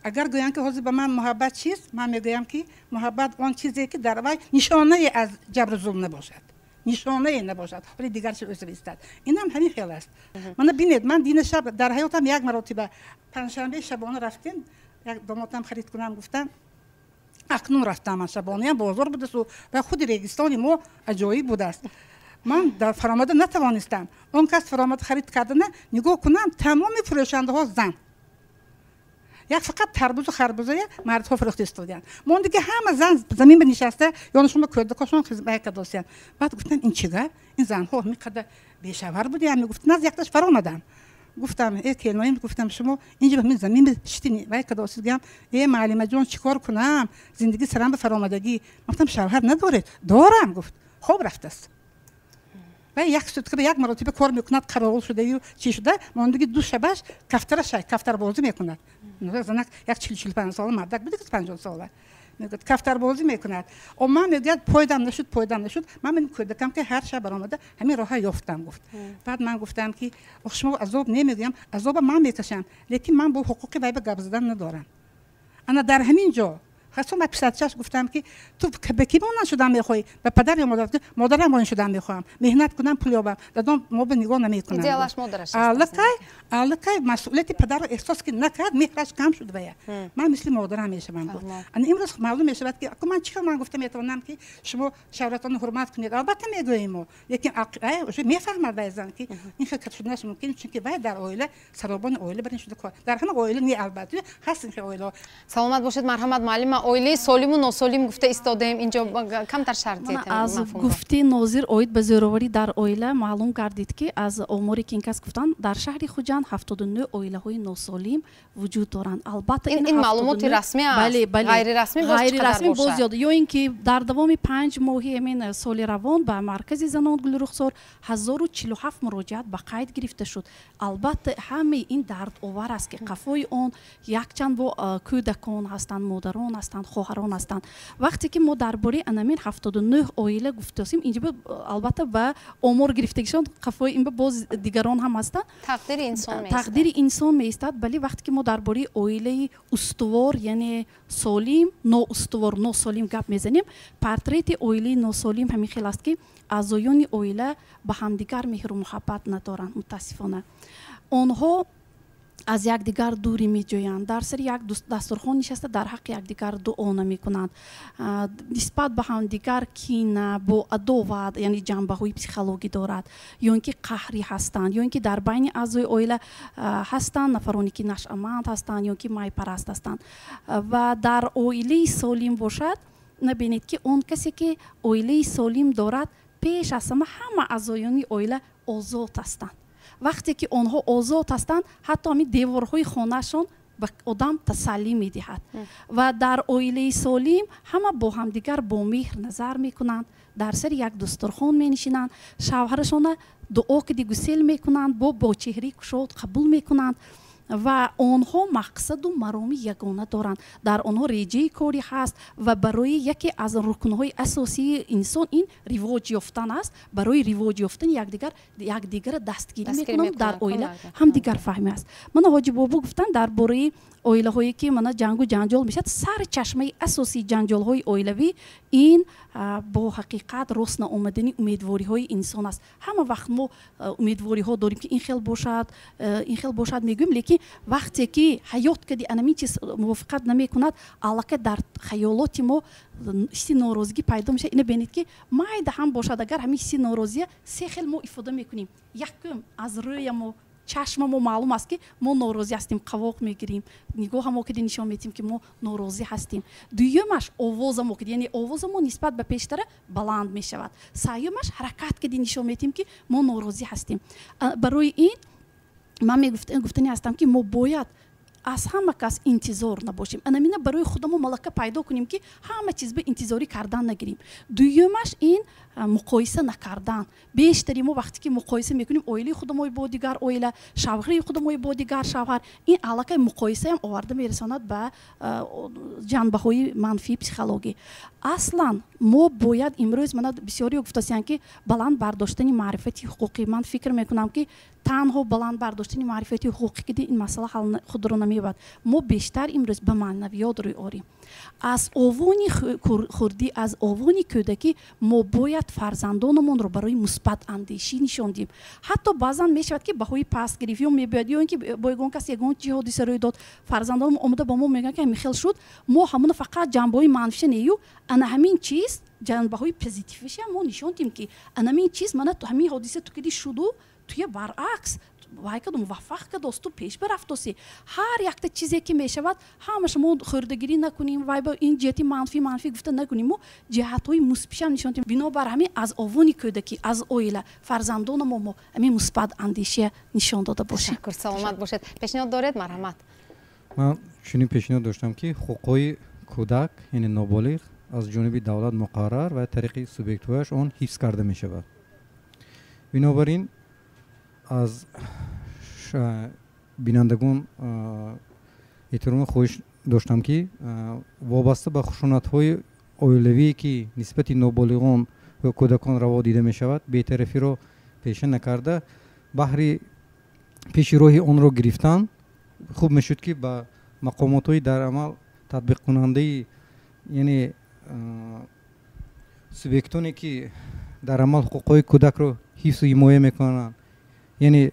Агар гӯям, ки ҳозир ба ман муҳаббат чист, ман мегӯям, ки муҳаббат он чизе ки дар вай нишонае аз ҷабру зулм набошад, нишонае набошад, вале дигар чиз ӯзро истад. Инам ҳамин хел аст. Мана бинед, ман дина шаб дар ҳаётам як маротиба панҷшанбе шабона рафтем, як домотам харид кунам гуфтам, акнун рафтам ман шабонаям бозор будасту ва худи регистони мо аҷоиб будааст. Ман дар фаромада натавонистам. Он кас фаромада харид кардана нигоҳ кунам, тамоми фурӯшандаҳо зан. Як фақат тарбузу харбузая мардҳо фурӯхта истодиянд. Мон дига ҳама зан замин ба нишаста, ёнашон кӯдакошон хизмат кардосиянд. Баъд гуфтам, ин чӣ гап? Ин занҳо ҳамин қадар бешавҳар будиянд. Мегуфт, наз якташ фаромадам. Гуфтам, э келноим, гуфтам, шумо инҷа ба ҳамин замин шитини вай кадосид гам, э муаллимаҷон, чӣ кор кунам, зиндагӣ сарам ба фаромадагӣ. Гуфтам, шавҳар надоред? Дорам, гуфт, хоб рафтааст. Ва як сутка ба як маротиба кор мекунад, қаровул шудаю чӣ шуда, мондаги ду шабаш кафтара шай кафтарбозӣ мекунад. Занак як 40-45 сола, мардак буд 50 сола, мегӯяд, кафтарбозӣ мекунад. О ман, мегӯяд, пойдам нашуд, пойдам нашуд, ман ман кӯдакам ки ҳар шаб баромада ҳамин роҳа ёфтам, гуфт. Баъд ман гуфтам ки ох, шумо азоб намегӯям, азоба ман мекашам, лекин ман бо ҳуқуқи вай ба гап задан надорам. Ана дар ҳамин ҷо ҳасо ман писарчаш гуфтам ки ту ба кӣ монанд шудан мехоҳӣ, ба падар ё модар? Модарам монанд шудан мехоҳам, меҳнат кунам, пул ёбам, дадом мо ба нигоҳ намекунам. Идеалаш модараш. Аллакай масъулияти падарро эҳсос ки накард, меҳраш кам шуд вая. Ман мисли модарам мешавам, гуфт. Ана имрӯз маълум мешавад ки ман чӣ хел ман гуфта метавонам ки шумо шавҳаратонро ҳурмат кунед? Албатта, мегӯем мо, лекин уже мефаҳмад вай зан ки ин хел шуданаш мумкин, чунки вай дар оила саробони оила барин шуда кор. Дар ҳама оила не, албатта, ҳаст ин хел оилаҳо. Саломат бошед, марҳамат, муаллима. Оилаи солиму носолим гуфта истодаем, инҷо камтар шарҳ. Аз гуфти нозир оид ба зӯроварӣ дар оила маълум гардид, ки аз оморе ки ин кас гуфтанд, дар шаҳри Хуҷанд 79 оилаҳои носолим вуҷуд доранд. Албатта, ин маълумоти расмӣ аст. Ғайрирасмӣ. Ғайрирасмӣ боз зиёд. Ё ин ки дар давоми 5 моҳи ҳамин соли равон ба маркази занон Гулрухсор 1047 муроҷиат ба қайд гирифта шуд. Албатта, ҳамаи ин дардовар аст, ки қафои он якчанд бо кӯдакон ҳастанд, модарон ҳастанд, хоҳарон ҳастанд. Вақте ки мо дар бораи анамин 79 оила гуфтосем, инҷо албатта ба омор гирифтагишон қафои ин боз дигарон ҳам ҳастанд. Тақдири инсон. Тақдири инсон меистад, бале. Вақте ки мо дар бораи оилаи устувор, яъне солим, ноустувор, носолим гап мезанем, портрети оилаи носолим ҳамин хел аст, ки аъзоёни оила ба ҳамдигар меҳру муҳаббат надоранд. Мутаассифона, онҳо аз якдигар дурӣ меҷӯянд, дар сари як дастурхон нишаста дар ҳаққи якдигар дуо намекунанд, нисбат ба ҳамдигар кина бо адоват, яъне ҷанбаҳои психологӣ дорад, ё ин ки қаҳрӣ ҳастанд, ё ин ки дар байни аъзои оила ҳастанд нафароне ки нашъаманд ҳастанд ё ки майпараст ҳастанд. Ва дар оилаи солим бошад, набинед, ки он касе ки оилаи солим дорад, пеш аз ҳама ҳама аъзоёни оила озод ҳастанд. Вақте ки онҳо озод ҳастанд, ҳатто ҳамин деворҳои хонаашон ба одам тасаллӣ медиҳад. Ва дар оилаи солим ҳама бо ҳамдигар бо меҳр назар мекунанд, дар сари як дастурхон менишинанд, шавҳарашона дуо киди гусел мекунанд, бо чеҳраи кушод қабул мекунанд ва онҳо мақсаду мароми ягона доранд. Дар онҳо реҷаи корӣ ҳаст ва барои яке аз рукнҳои асосии инсон ин ривоҷ ёфтан аст. Барои ривоҷ ёфтани якдигар якдигара дастгирӣ мекунанд. Дар оила ҳамдигарфаҳмӣ аст. Мана ҳоҷи бобо гуфтанд дар бораи оилаҳое ки мана ҷангу ҷанҷол мешавад. Сари чашмаи асосии ҷанҷолҳои оилавӣ ин бо ҳақиқат рост наомадани умедвориҳои инсон аст. Ҳама вақт мо умедвориҳо дорем, ки ин хел бошад, ин хел бошад мегӯем, лекин вақте ки ҳаёт кади анамин чиз мувофиқат намекунад, аллакай дар хаёлоти мо ҳисси норозигӣ пайдо мешавад. Ина бинед, ки майда ҳам бошад агар, ҳамин ҳисси норозия се хел мо ифода мекунем. Якум, аз рӯя мо, чашма мо маълум аст, ки мо норозӣ ҳастем, қавоқ мегирем, нигоҳамо киди нишон медиҳем, ки мо норозӣ ҳастем. Дуюмаш, овозамо киди, яъне овозамо нисбат ба пештара баланд мешавад. Сеюмаш, ҳаракат киди нишон медиҳем, ки мо норозӣ ҳастем. Барои ин ман гуфтанӣ ҳастам, ки мо бояд аз ҳама кас интизор набошем. Анамина барои худамо малака пайдо кунем, ки ҳама чиз ба интизорӣ кардан нагирем. Дуюмаш, ин муқоиса накардан. Бештари мо вақте ки муқоиса мекунем оилаи худамои бо дигар оила, шавҳари худамои бо дигар шавҳар, ин аллакай муқоисаам оварда мерасонад ба ҷанбаҳои манфии психологӣ. Аслан мо бояд имрӯз, мана бисёриё гуфтасиянд, ки баланд бардоштани маърифати ҳуқуқӣ. Ман фикр мекунам, ки танҳо баланд бардоштани маърифати ҳуқуқӣ ки ин масъала ҳал худро намеёбад. Мо бештар имрӯз ба маънавиёт рӯй орем. Аз овони хурдӣ, аз овони кӯдакӣ мо бояд фарзандонамонро барои мусбат андешӣ нишон диҳем. Ҳатто баъзан мешавад, ки баҳои паст гирифт ё мебиёяд, ё ин ки бо ягон кас ягон чи ҳодиса рӯй дод, фарзандонам омода ба мо мегӯянд, ки ҳамин хел шуд. Мо ҳамона фақат ҷанбаҳои манфиша нею, ана ҳамин чиз ҷанбаҳои позитивиша мо нишон диҳем, ки ана ҳамин чиз, мана ҳамин ҳодиса ту киди шуду, туя баръакс. вай каду муваффақ кадосту, пеш бирафтоси. Ҳар якта чизе ки мешавад, ҳамаша мо хӯрдагирӣ накунем, вай ба ин ҷиҳати манфӣ манфӣ гуфта накунем, мо ҷиҳатҳои мусбишам нишон диҳем. Бинобар ҳамин аз овони кӯдакӣ, аз оила фарзандонамо мо ҳамин мусбат андешия нишон дода бошем. Ташаккур, саломат бошед. Пешниҳод доред? Марҳамат. Ман чунин пешниҳод доштам, ки ҳуқуқҳои кӯдак, яъне ноболиғ, аз ҷониби давлат муқаррар ва тариқи субъектҳояш он ҳифз карда мешавад. Бинобар ин аз бинандагон эҳтирома хоҳиш доштам, ки вобаста ба хушунатҳои оилавие, ки нисбати ноболиғон ва кӯдакон раво дида мешавад, бетарафиро пеша накарда, баҳри пеши роҳи онро гирифтан хуб мешуд, ки ба мақомотҳои дар амал татбиқкунандаи, яъне субъектоне, ки дар амал ҳуқуқҳои кӯдакро ҳифзу ҳимоя мекунанд, яъне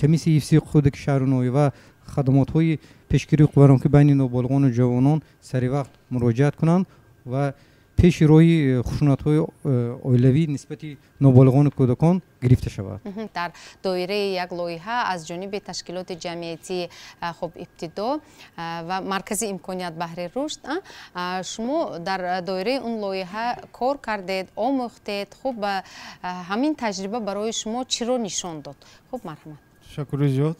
комиссияи ҳифзи кӯдаки шаҳру ноҳия ва хадамотҳои пешгирии ҳуқуқвайронкунӣ байни ноболиғону ҷавонон саривақт муроҷиат кунанд ва пеши роҳи хушунатҳои оилавӣ нисбати ноболиғону кӯдакон гирифта шавад. Дар доираи як лоиҳа аз ҷониби ташкилоти ҷамъиятии хуб Ибтидо ва маркази имконият баҳри рушд, шумо дар доираи он лоиҳа кор кардед, омӯхтед. Хуб, ҳамин таҷриба барои шумо чиро нишон дод? Хуб, марҳамат. Ташаккури зиёд.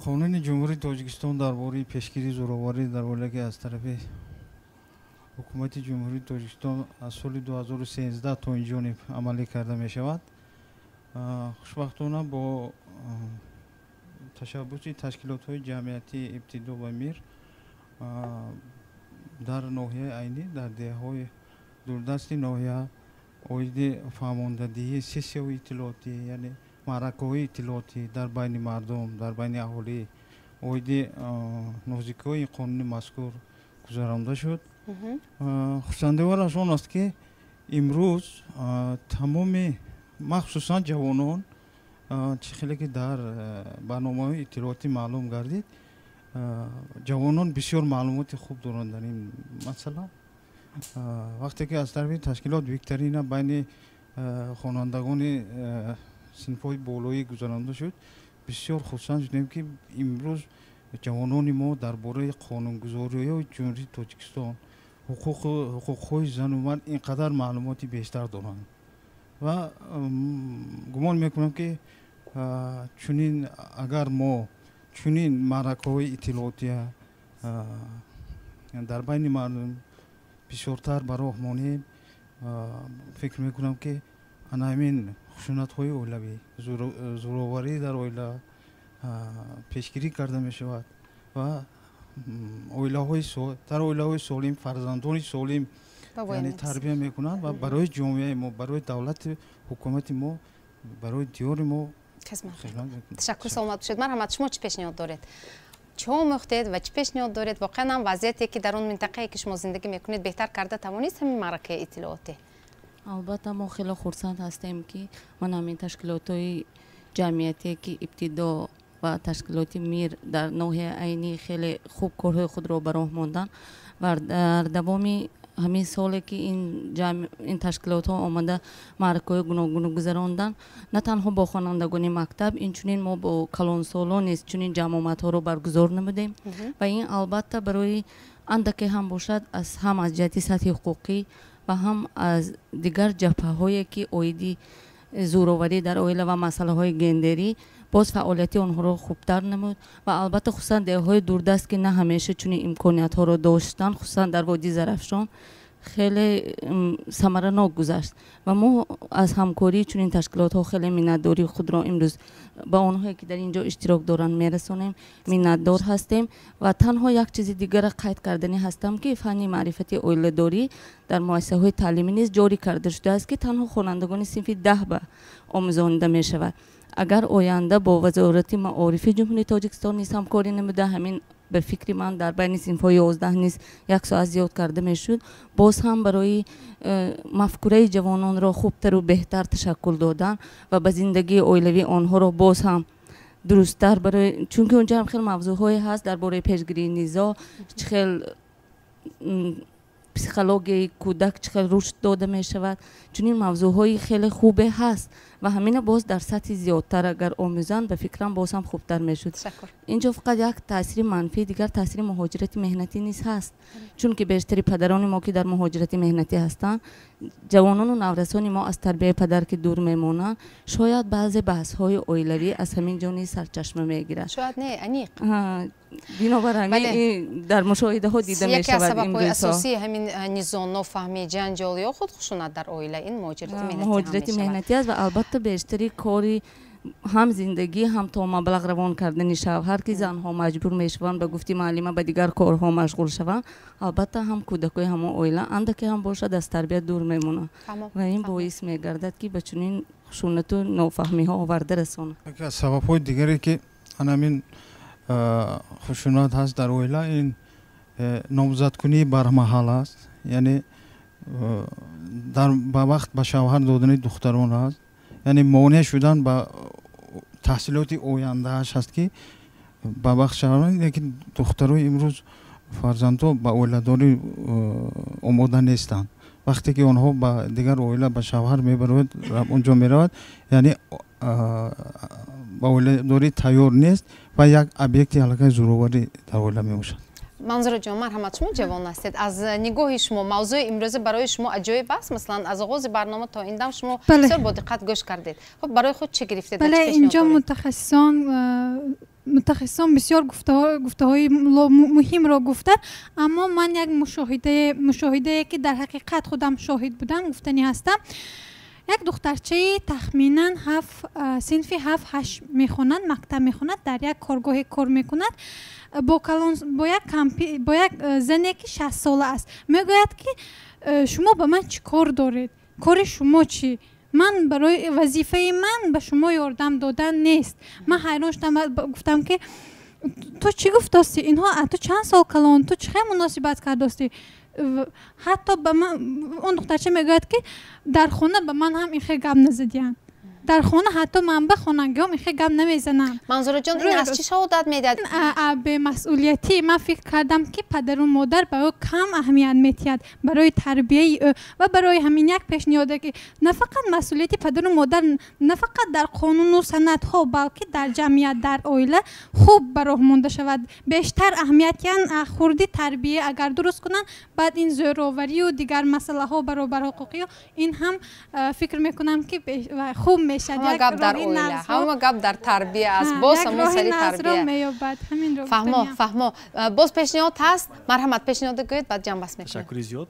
Қонуни Ҷумҳурии Тоҷикистон дар бораи пешгирии зӯроварӣ дар оила, ки аз тарафи ҳукумати Ҷумҳурии Тоҷикистон аз соли 2013 то ин ҷониб амалӣ карда мешавад, хушбахтона бо ташаббуси ташкилотҳои ҷамъиятии Ибтидо ва Мир дар ноҳияи Айнӣ, дар деҳаҳои дурдасти ноҳия оиди фаҳмондадиҳии сессияҳои иттилоотӣ, яъне маъракаҳои иттилоотӣ дар байни мардум, дар байни аҳолӣ оиди нозикиҳои қонуни мазкур гузаронда шуд. Хурсандиовараш он аст, ки имрӯз тамоми, махсусан ҷавонон, чӣ хеле ки дар барномаҳои иттилоотӣ маълум гардид, ҷавонон бисёр маълумоти хуб доранд дар ин масъала. Вақте ки аз тарафи ташкилот викторина байни хонандагони синфҳои болоӣ гузаронда шуд, бисёр хурсанд шудем, ки имрӯз ҷавонони мо дар бораи қонунгузориҳои Ҷумҳурии Тоҷикистон, ҳуқуқҳои зану мард ин қадар маълумоти бештар доранд ва гумон мекунам, ки чунин агар мо чунин маъракаҳои иттилоотия дар байни мардум бисёртар ба роҳ монем, фикр мекунам, ки ана ҳамин хушунатҳои оилавӣ, зӯроварӣ дар оила пешгирӣ карда мешавад ва дар оилаҳои солим фарзандони солим, яъне тарбия мекунанд ва барои ҷомеаи мо, барои давлати, ҳукумати мо, барои диёри мо хизмат. Ташаккур, саломат бошед. Марҳамат, шумо чӣ пешниҳод доред? Чӣ омӯхтед ва чӣ пешниҳод доред? Воқеан ҳам вазъияте, ки дар он минтақае, ки шумо зиндагӣ мекунед, беҳтар карда тавонист ҳамин маъракаи иттилоотӣ? Албатта, мо хеле хурсанд ҳастем, ки ман ҳамин ташкилотҳои ҷамъиятие, ки Ибтидо ва ташкилоти Мир дар ноҳияи Айнӣ хеле хуб корҳои худро ба роҳ монданд ва дар давоми ҳамин соле, ки ин ташкилотҳо омада маъракаҳои гуногуно гузаронданд, на танҳо бо хонандагони мактаб, инчунин мо бо калонсолон низ чунин ҷамъомадҳоро баргузор намудем ва ин албатта барои андаке ҳам бошад, ҳам аз ҷиҳати сатҳи ҳуқуқӣ ва ҳам аз дигар ҷабҳаҳое, ки оиди зӯроварӣ дар оила ва масъалаҳои гендерӣ, боз фаъолияти онҳоро хубтар намуд. Ва албатта, хусусан деҳаҳои дурдаст, ки на ҳамеша чунин имкониятҳоро доштанд, хусусан дар водии Зарафшон хеле самаранок гузашт ва мо аз ҳамкории чунин ташкилотҳо хеле миннатдории худро имрӯз ба онҳое, ки дар ин ҷо иштирок доранд, мерасонем, миннатдор ҳастем. Ва танҳо як чизи дигара қайд карданӣ ҳастам, ки фанни маърифати оиладорӣ дар муассисаҳои таълимӣ низ ҷорӣ карда шудааст, ки танҳо хонандагони синфи 10 ба омӯзонида мешавад. Агар оянда бо Вазорати маорифи Ҷумҳурии Тоҷикистон низ ҳамкорӣ намуда, ҳамин ба фикри ман дар байни синфҳои 11 низ як соат зиёд карда мешуд, боз ҳам барои мафкураи ҷавононро хубтару беҳтар ташаккул додан ва ба зиндагии оилавӣ онҳоро боз ҳам дурусттар, барои чунки онҷо ҳам хел мавзӯъҳое ҳаст дар бораи пешгирии низоъ, чӣ хел Психологияи кӯдак чӣ хел рушд дода мешавад. Чунин мавзӯъҳои хеле хубе ҳаст ва ҳамина боз дар сатҳи зиёдтар агар омӯзанд, ба фикрам, боз ҳам хубтар мешуд. Инҷо фақат як таъсири манфии дигар, таъсири муҳоҷирати меҳнатӣ низ ҳаст, чунки бештари падарони мо, ки дар муҳоҷирати меҳнатӣ ҳастанд, ҷавонону наврасони мо аз тарбияи падар ки дур мемонанд, шояд баъзе баҳсҳои оилавӣ аз ҳамин ҷо низ сарчашма мегирад. Шояд не, аниқ. Бинобар ҳамин дар мушоҳидаҳо дида мешавад. Яке аз сабабҳои асосии ҳамин низом, нофаҳмӣ, ҷанҷол ё худ хушунат дар оила ин муҳоҷирати меҳнатӣ аст. Ва албатта бештари кори ҳам зиндагӣ, ҳам то маблағ равон кардани шавҳар, ки занҳо маҷбур мешаванд, ба гуфти муаллима, ба дигар корҳо машғул шаванд, албатта ҳам кӯдакои ҳамон оила андаке ҳам бошад аз тарбия дур мемонанд ва ин боис мегардад, ки ба чунин хушунату нофаҳмиҳо оварда расонад. Яке аз сабабҳои дигаре, ки анамин хушунат ҳаст дар оила, ин номзадкунии бармаҳал аст, яъне ба вақт ба шавҳар додани духтарон аст, яъне монеъ шудан ба таҳсилоти ояндааш ҳаст, ки ба вақт шавҳар, лекин духтарои имрӯз, фарзандҳо ба оиладорӣ омода нестанд. Вақте ки онҳо ба дигар оила ба шавҳар мебарояд, онҷо меравад, яъне ба оиладорӣ тайёр нест ва як объекти аллакай зӯроварӣ дар оила мебошад. Манзураҷон, марҳамат, шумо ҷавон ҳастед. Аз нигоҳи шумо мавзӯи имрӯза барои шумо аҷоиб аст? Масалан, аз оғози барнома то ин дам шумо бисёр бо диққат гӯш кардед. Хуб, барои худ чӣ гирифтед? Бале, инҷо мутахассисон бисёр гуфтаҳои муҳимро гуфтанд, аммо ман як мушоҳидае, ки дар ҳақиқат худам шоҳид будам, гуфтанӣ ҳастам. Як духтарчаи тахминан синфи 7-8 мехонад, мактаб мехонад, дар як коргоҳе кор мекунад, бо як зане, ки 60 сола аст. Мегӯяд, ки шумо ба ман чӣ кор доред, кори шумо чӣ? Ман барои вазифаи ман ба шумо ёрдам додан нест. Ман ҳайрон шудам, гуфтам, ки ту чӣ гуфтости? Инҳо ту чанд сол калон, ту чӣ хел муносибат кардости? Ҳатто ба ман он духтарча мегӯяд, ки дар хона ба ман ҳам ин хел гап назадиянд, дар хона ҳатто ман ба хонагиҳом ин хел гап намезанам. Манзураҷон, ин аз чӣ шаҳодат медиҳад? Бемасъулиятӣ. Ман фикр кардам, ки падару модар ба ӯ кам аҳамият медиҳад барои тарбияи ӯ, ва барои ҳамин як пешниҳоде, ки на фақат масъулияти падару модар на фақат дар қонуну санадҳо, балки дар ҷамъият, дар оила хуб ба роҳ монда шавад, бештар аҳамиятян хурди тарбия агар дуруст кунанд, баъд ин зӯроварию дигар масъалаҳо, баробарҳуқуқиё, ин ҳам фикр мекунам, ки хуб мешавад. Ҳама гап дар оила, ҳама гап дар тарбия аст, боз ҳамон сари тарбия. Фаҳмо, фаҳмо. Боз пешниҳод ҳаст, марҳамат, пешниҳода гӯед, баъд ҷамъбаст мекунем. Ташаккури зиёд.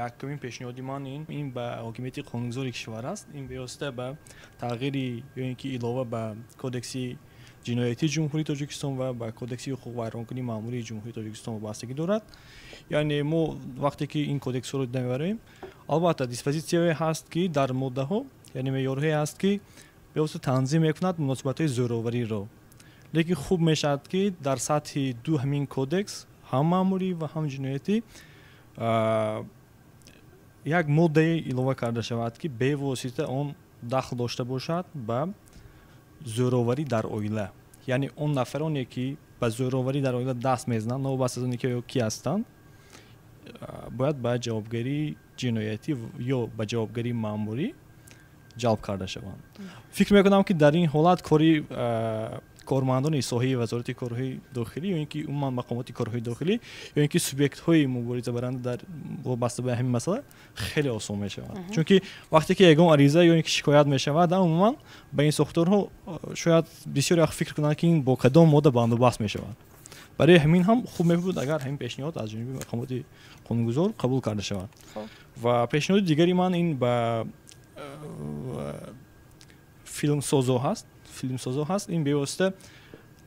Якумин пешниҳоди ман ин ба ҳокимияти қонунгузори кишвар аст. Ин бевосита ба тағйири ё ин ки илова ба Кодекси ҷиноятии Ҷумҳурии Тоҷикистон ва ба Кодекси ҳуқуқвайронкунии маъмурии Ҷумҳурии Тоҷикистон вобастагӣ дорад. Яъне мо вақте ки ин кодексҳоро дида мебарем, албатта, диспозитсияе ҳаст, ки дар моддаҳо, яъне меъёрҳое ҳаст, ки бевосита танзим мекунад муносибатҳои зӯровариро, лекин хуб мешавад, ки дар сатҳи ду ҳамин кодекс, ҳам маъмурӣ ва ҳам ҷиноятӣ, як моддае илова карда шавад, ки бевосита он дахл дошта бошад ба зӯроварӣ дар оила. Яъне он нафароне, ки ба зӯроварӣ дар оила даст мезананд, новобаста аз оне ки ки ҳастанд, бояд ба ҷавобгарии ҷиноятӣ ё ба ҷавобгарии маъмурӣ ҷалб карда шаванд. Фикр мекунам, ки дар ин ҳолат кори кормандони соҳаи Вазорати корҳои дохилӣ ё ин ки умуман мақомоти корҳои дохилӣ ё ин ки субъектҳои муборизабаранда дар вобаста ба ҳамин масъала хеле осон мешавад, чунки вақте ки ягон ариза ё ин ки шикоят мешавад, умуман ба ин сохторҳо шояд бисёре вақт фикр кунанд, ки ин бо кадом модда бандубаст мешавад. Барои ҳамин ҳам хуб мебуд, агар ҳамин пешниҳод аз ҷониби мақомоти қонунгузор қабул карда шавад. Ва пешниҳоди дигари ман ин ба филмсозо ҳаст. Ин бевосита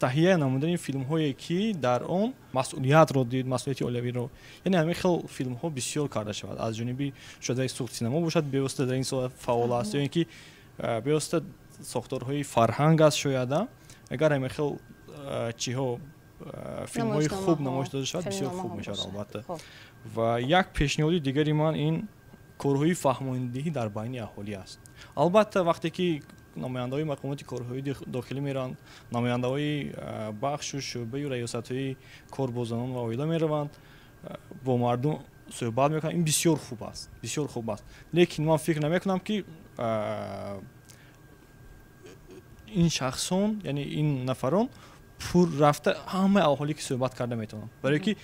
таҳия намудани филмҳое, ки дар он масъулиятро дид, масъулияти оилавиро, яъне ҳамин хел филмҳо бисёр карда шавад аз ҷониби шояд Суғд синемо бошад, бевосита дар ин соҳа фаъол аст, ё ин ки бевосита сохторҳои фарҳанг аст. Шояда агар ҳамин хел чиҳо, филмҳои хуб намоиш дода шавад, бисёр хуб мешавад, албатта. Ва як пешниҳоди дигари ман ин корҳои фаҳмондиҳӣ дар байни аҳолӣ аст. Албатта, вақте ки намояндаҳои мақомоти корҳои дохилӣ мераванд, намояндаҳои бахшу шӯъбаю раёсатҳои кор бо занон ва оила мераванд, бо мардум суҳбат мекунанд, ин бисёр хуб аст, бисёр хуб аст. Лекин ман фикр намекунам, ки ин шахсон, яъне ин нафарон пур рафта ҳамаи аҳолӣ ки суҳбат карда метавонанд, барое ки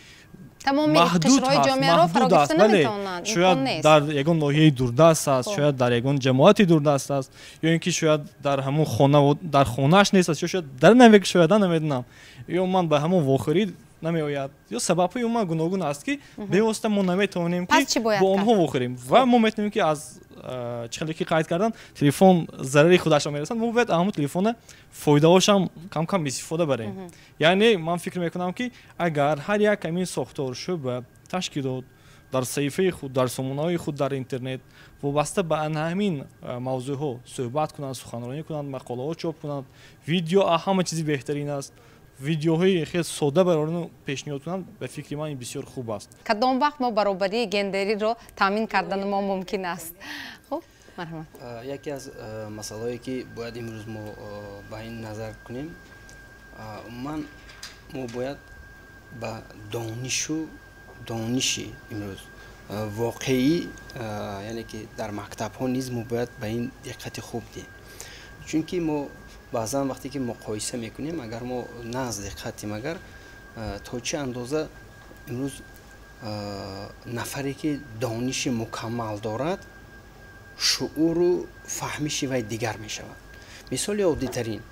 тамоми қишрҳои ҷомеаро фаро гирифта наметавонанд. Шояд дар ягон ноҳияи дурдаст аст, шояд дар ягон ҷамоати дурдаст аст, ё ин ки шояд дар ҳамон хона, дар хонааш нест аст, ё шояд дар намекушояда, намедонам, ё ман ба ҳамон вохӯрӣ намеояд, ё сабабҳои умуман гуногун аст, ки бевосита мо наметавонем, ки бо онҳо вохӯрем. Ва мо метавонем, ки аз чӣ хеле ки қайд кардан, телефон зарари худашро мерасанд, мо бояд ҳамон телефона фоидаҳошам кам-кам истифода барем. Яъне ман фикр мекунам, ки агар ҳар як ҳамин сохтор, шӯъба, ташкилот дар саҳифаи худ, дар сомонаҳои худ дар интернет вобаста ба ана ҳамин мавзӯъҳо суҳбат кунанд, суханронӣ кунанд, мақолаҳо чоп кунанд, видео ҳама чизи беҳтарин аст, видеоҳои хеле сода барои онҳо пешниҳод кунанд, ба фикри ман ин бисёр хуб аст. Кадом вақт мо баробарии гендериро таъмин кардани мо мумкин аст? Хуб, марҳамат. Яке аз масъалаҳое, ки бояд имрӯз мо ба ин назар кунем, умуман мо бояд ба донишу дониши имрӯз воқеӣ, яъне ки дар мактабҳо низ мо бояд ба ин диққати хуб диҳем, чунки мо баъзан вақте ки муқоиса мекунем, агар мо на аз диққатем, агар то чӣ андоза имрӯз нафаре ки дониши мукаммал дорад, шууру фаҳмиши вай дигар мешавад. Мисоли оддитарин,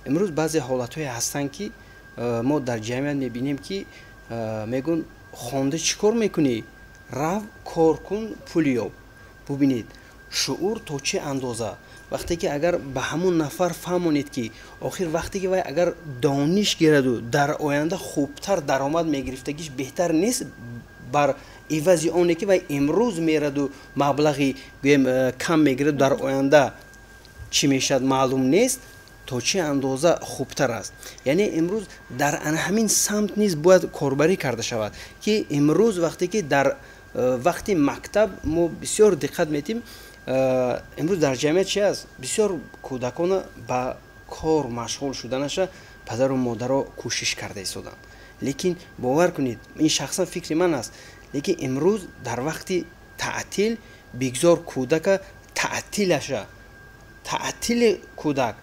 имрӯз баъзе ҳолатҳое ҳастанд, ки мо дар ҷамъият мебинем, ки мегӯн: хонда чӣ кор мекунӣ, рав кор кун, пул ёб. Бубинед, шуур то чӣ андоза вақте ки агар ба ҳамон нафар фаҳмонед, ки охир вақте ки вай агар дониш гираду дар оянда хубтар даромад мегирифтагиш беҳтар нест бар ивази оне ки вай имрӯз мераду маблағи гӯем кам мегираду дар оянда чӣ мешавад маълум нест, то чӣ андоза хубтар аст. Яъне имрӯз дар ана ҳамин самт низ бояд корбарӣ карда шавад, ки имрӯз вақте ки дар вақти мактаб мо бисёр диққат медиҳем, имрӯз дар ҷамъият чи аст, бисёр кӯдакона ба кор машғул шуданаша падару модаро кӯшиш карда истоданд. Лекин бовар кунед, ин шахсан фикри ман аст, лекин имрӯз дар вақти таътил бигзор кӯдака таътилаша, таътили кӯдак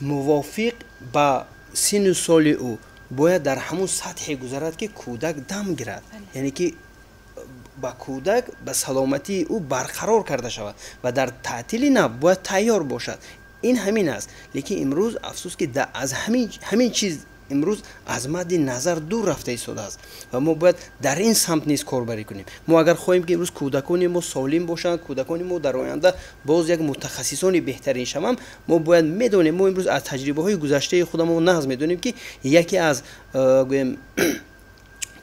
мувофиқ ба синну соли ӯ бояд дар ҳамон сатҳе гузарад, ки кӯдак дам гирад, яъне ки ба кӯдак ба саломатии ӯ барқарор карда шавад ва дар таътили нав бояд тайёр бошад. Ин ҳамин аст. Лекин имрӯз афсӯс, ки аз ҳамин чиз имрӯз аз мадди назар дур рафта истодааст ва мо бояд дар ин самт низ корбарӣ кунем. Мо агар хоҳем, ки имрӯз кӯдакони мо солим бошанд, кӯдакони мо дар оянда боз як мутахассисони беҳтарин шаванд, мо бояд медонем, мо имрӯз аз таҷрибаҳои гузаштаи худамон нағз медонем, ки яке аз гӯем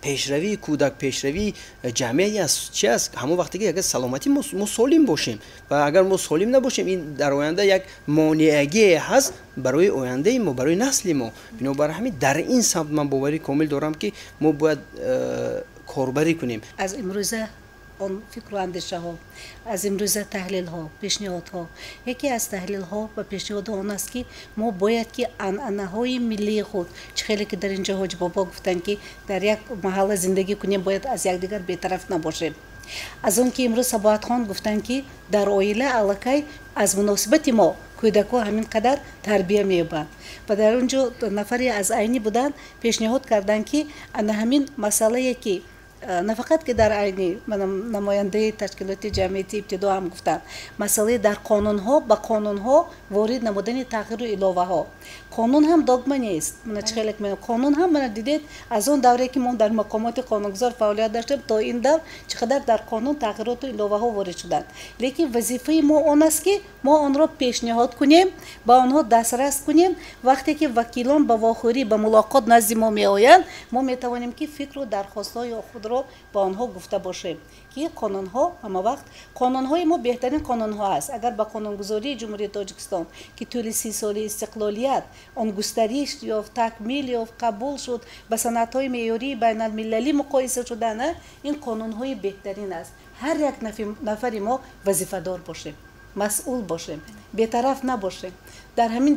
пешравии кӯдак, пешравии ҷамъият аст чи аст? Ҳамон вақте ки агар саломатӣ мо солим бошем, ва агар мо солим набошем, ин дар оянда як монеагие ҳаст барои ояндаи мо, барои насли мо. Бинобар ҳамин дар ин самт ман боварӣ комил дорам, ки мо бояд корбарӣ кунем. Аз имрӯза он фикру андешаҳо, аз имрӯза таҳлилҳо, пешниҳодҳо, яке аз таҳлилҳо ва пешниҳодҳо он аст, ки мо бояд ки анъанаҳои миллии худ, чӣ хеле ки дар ин ҷо Ҳоҷибобо гуфтанд, ки дар як маҳалла зиндагӣ кунем, бояд аз якдигар бетараф набошем. Аз он ки имрӯз Сабоҳатхон гуфтанд, ки дар оила аллакай аз муносибати мо кӯдакҳо ҳамин қадар тарбия меёбанд, ва дар он ҷо нафаре аз Айнӣ буданд, пешниҳод карданд, ки ана ҳамин масъалае, ки на фақат ки дар Айни, намояндаи ташкилоти ҷамъиятии ибтидо ҳам гуфтанд, масъалаи дар қонунҳо, ба қонунҳо ворид намудани тағйиру иловаҳо. Қонун ҳам догма нест. Мана чӣ хеле қонун ҳам, мана дидед, аз он давре ки мо дар мақомоти қонунгузор фаъолият доштем то ин давр чӣ қадар дар қонун тағйироту иловаҳо ворид шуданд. Лекин вазифаи мо он аст, ки мо онро пешниҳод кунем, ба онҳо дастрас кунем. Вақте ки вакилон ба вохӯрӣ, ба мулоқот назди мо меоянд, мо метавонем, ки фикру дархостҳои худро ба онҳо гуфта бошем, ки қонунҳо ҳама вақт қонунҳои мо беҳтарин қонунҳо аст. Агар ба қонунгузории Ҷумҳурии Тоҷикистон, ки тӯли 30 соли истиқлолият он густариш ёфт, такмил ёфт, қабул шуд, ба санадҳои меъёрии байналмилалӣ муқоиса шуданд, ин қонунҳои беҳтарин аст. Ҳар як нафари мо вазифадор бошем, масъул бошем, бетараф набошем, дар ҳамин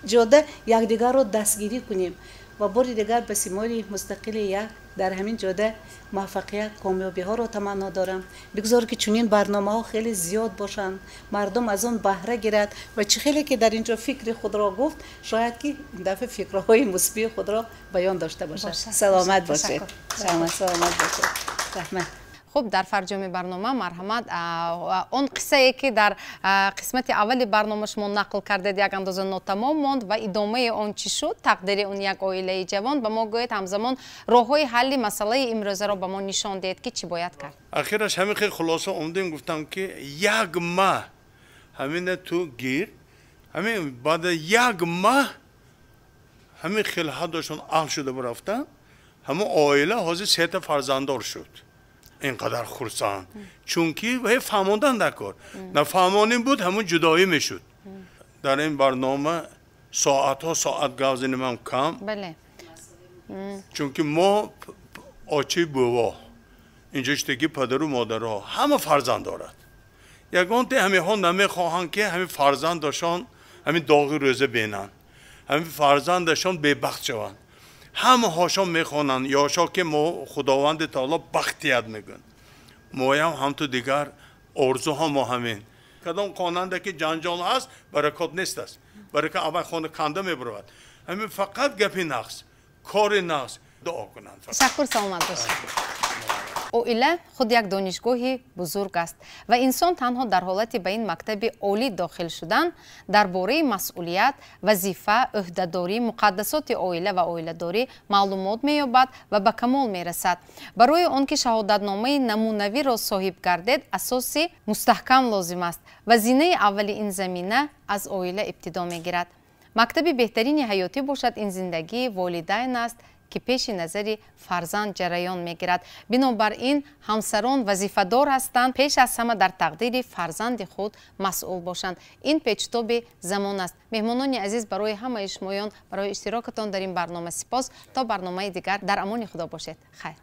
ҷода якдигарро дастгирӣ кунем. Ва бори дигар ба Симои Мустақили як дар ҳамин ҷода муваффақият, комёбиҳоро таманно дорам. Бигзор ки чунин барномаҳо хеле зиёд бошанд, мардум аз он баҳра гирад ва чӣ хеле ки дар ин ҷо фикри худро гуфт, шояд ки ин дафъа фикрҳои мусбии худро баён дошта бошад. Саломат бошед. Саломат бошед. Раҳмат. Хуб, дар фарҷоми барнома марҳамат, он қиссае ки дар қисмати аввали барнома шумо нақл кардед, як андоза нотамом монд ва идомаи он чӣ шуд, тақдири он як оилаи ҷавон ба мо гӯед, ҳамзамон роҳҳои ҳалли масъалаи имрӯзаро ба мо нишон диҳед ки чӣ бояд кард. Ахираш ҳамин хел хулоса омдем, гуфтам ки як маҳ ҳамина ту гир, ҳамин баъд як маҳ ҳамин хел ҳаддошон аҳл шуда бурафтанд, ҳамон оила ҳозир сета фарзанддор шуд. Инқадар хурсанд, чунки вай фаҳмондан дар кор нафаҳмоним буд, ҳамон ҷудоӣ мешуд. Дар ин барнома соатҳо соат гап занимам кам, чунки мо очи бува инҷо шудаги падару модарҳо ҳама фарзанд дорад, ягонте ҳамиҳо намехоҳанд ки ҳамин фарзандашон ҳамин доғи рӯза бинанд, ҳамин фарзандашон бебахт шаванд. Ҳамаҳошон мехонанд ёшо ки мо Худованди таоло бахтият мегӯянд, моям ҳамту дигар орзуҳо мо ҳамин. Кадом хонанда ки ҷанҷол ҳаст, баракот нест аст, барака аввал хона канда мебаровад. Ҳамин фақат гапи нақс, кори нақс, дуо кунанд. Ташаккур, саломат бошед. Оила худ як донишгоҳи бузург аст ва инсон танҳо дар ҳолати ба ин мактаби олӣ дохил шудан дар бораи масъулият, вазифа, ӯҳдадорӣ, муқаддасоти оила ва оиладорӣ маълумот меёбад ва ба камол мерасад. Барои он ки шаҳодатномаи намунавиро соҳиб гардед, асоси мустаҳкам лозим аст ва зинаи аввали ин замина аз оила ибтидо мегирад. Мактаби беҳтарини ҳаётӣ бошад ин зиндагии волидайн аст ки пеши назари фарзанд ҷараён мегирад. Бинобар ин ҳамсарон вазифадор ҳастанд пеш аз ҳама дар тақдири фарзанди худ масъул бошанд. Ин печтоби замон аст. Меҳмонони азиз, барои ҳамаи шумоён барои иштирокатон дар ин барнома сипос. То барномаи дигар дар амони Худо бошед. Хайр.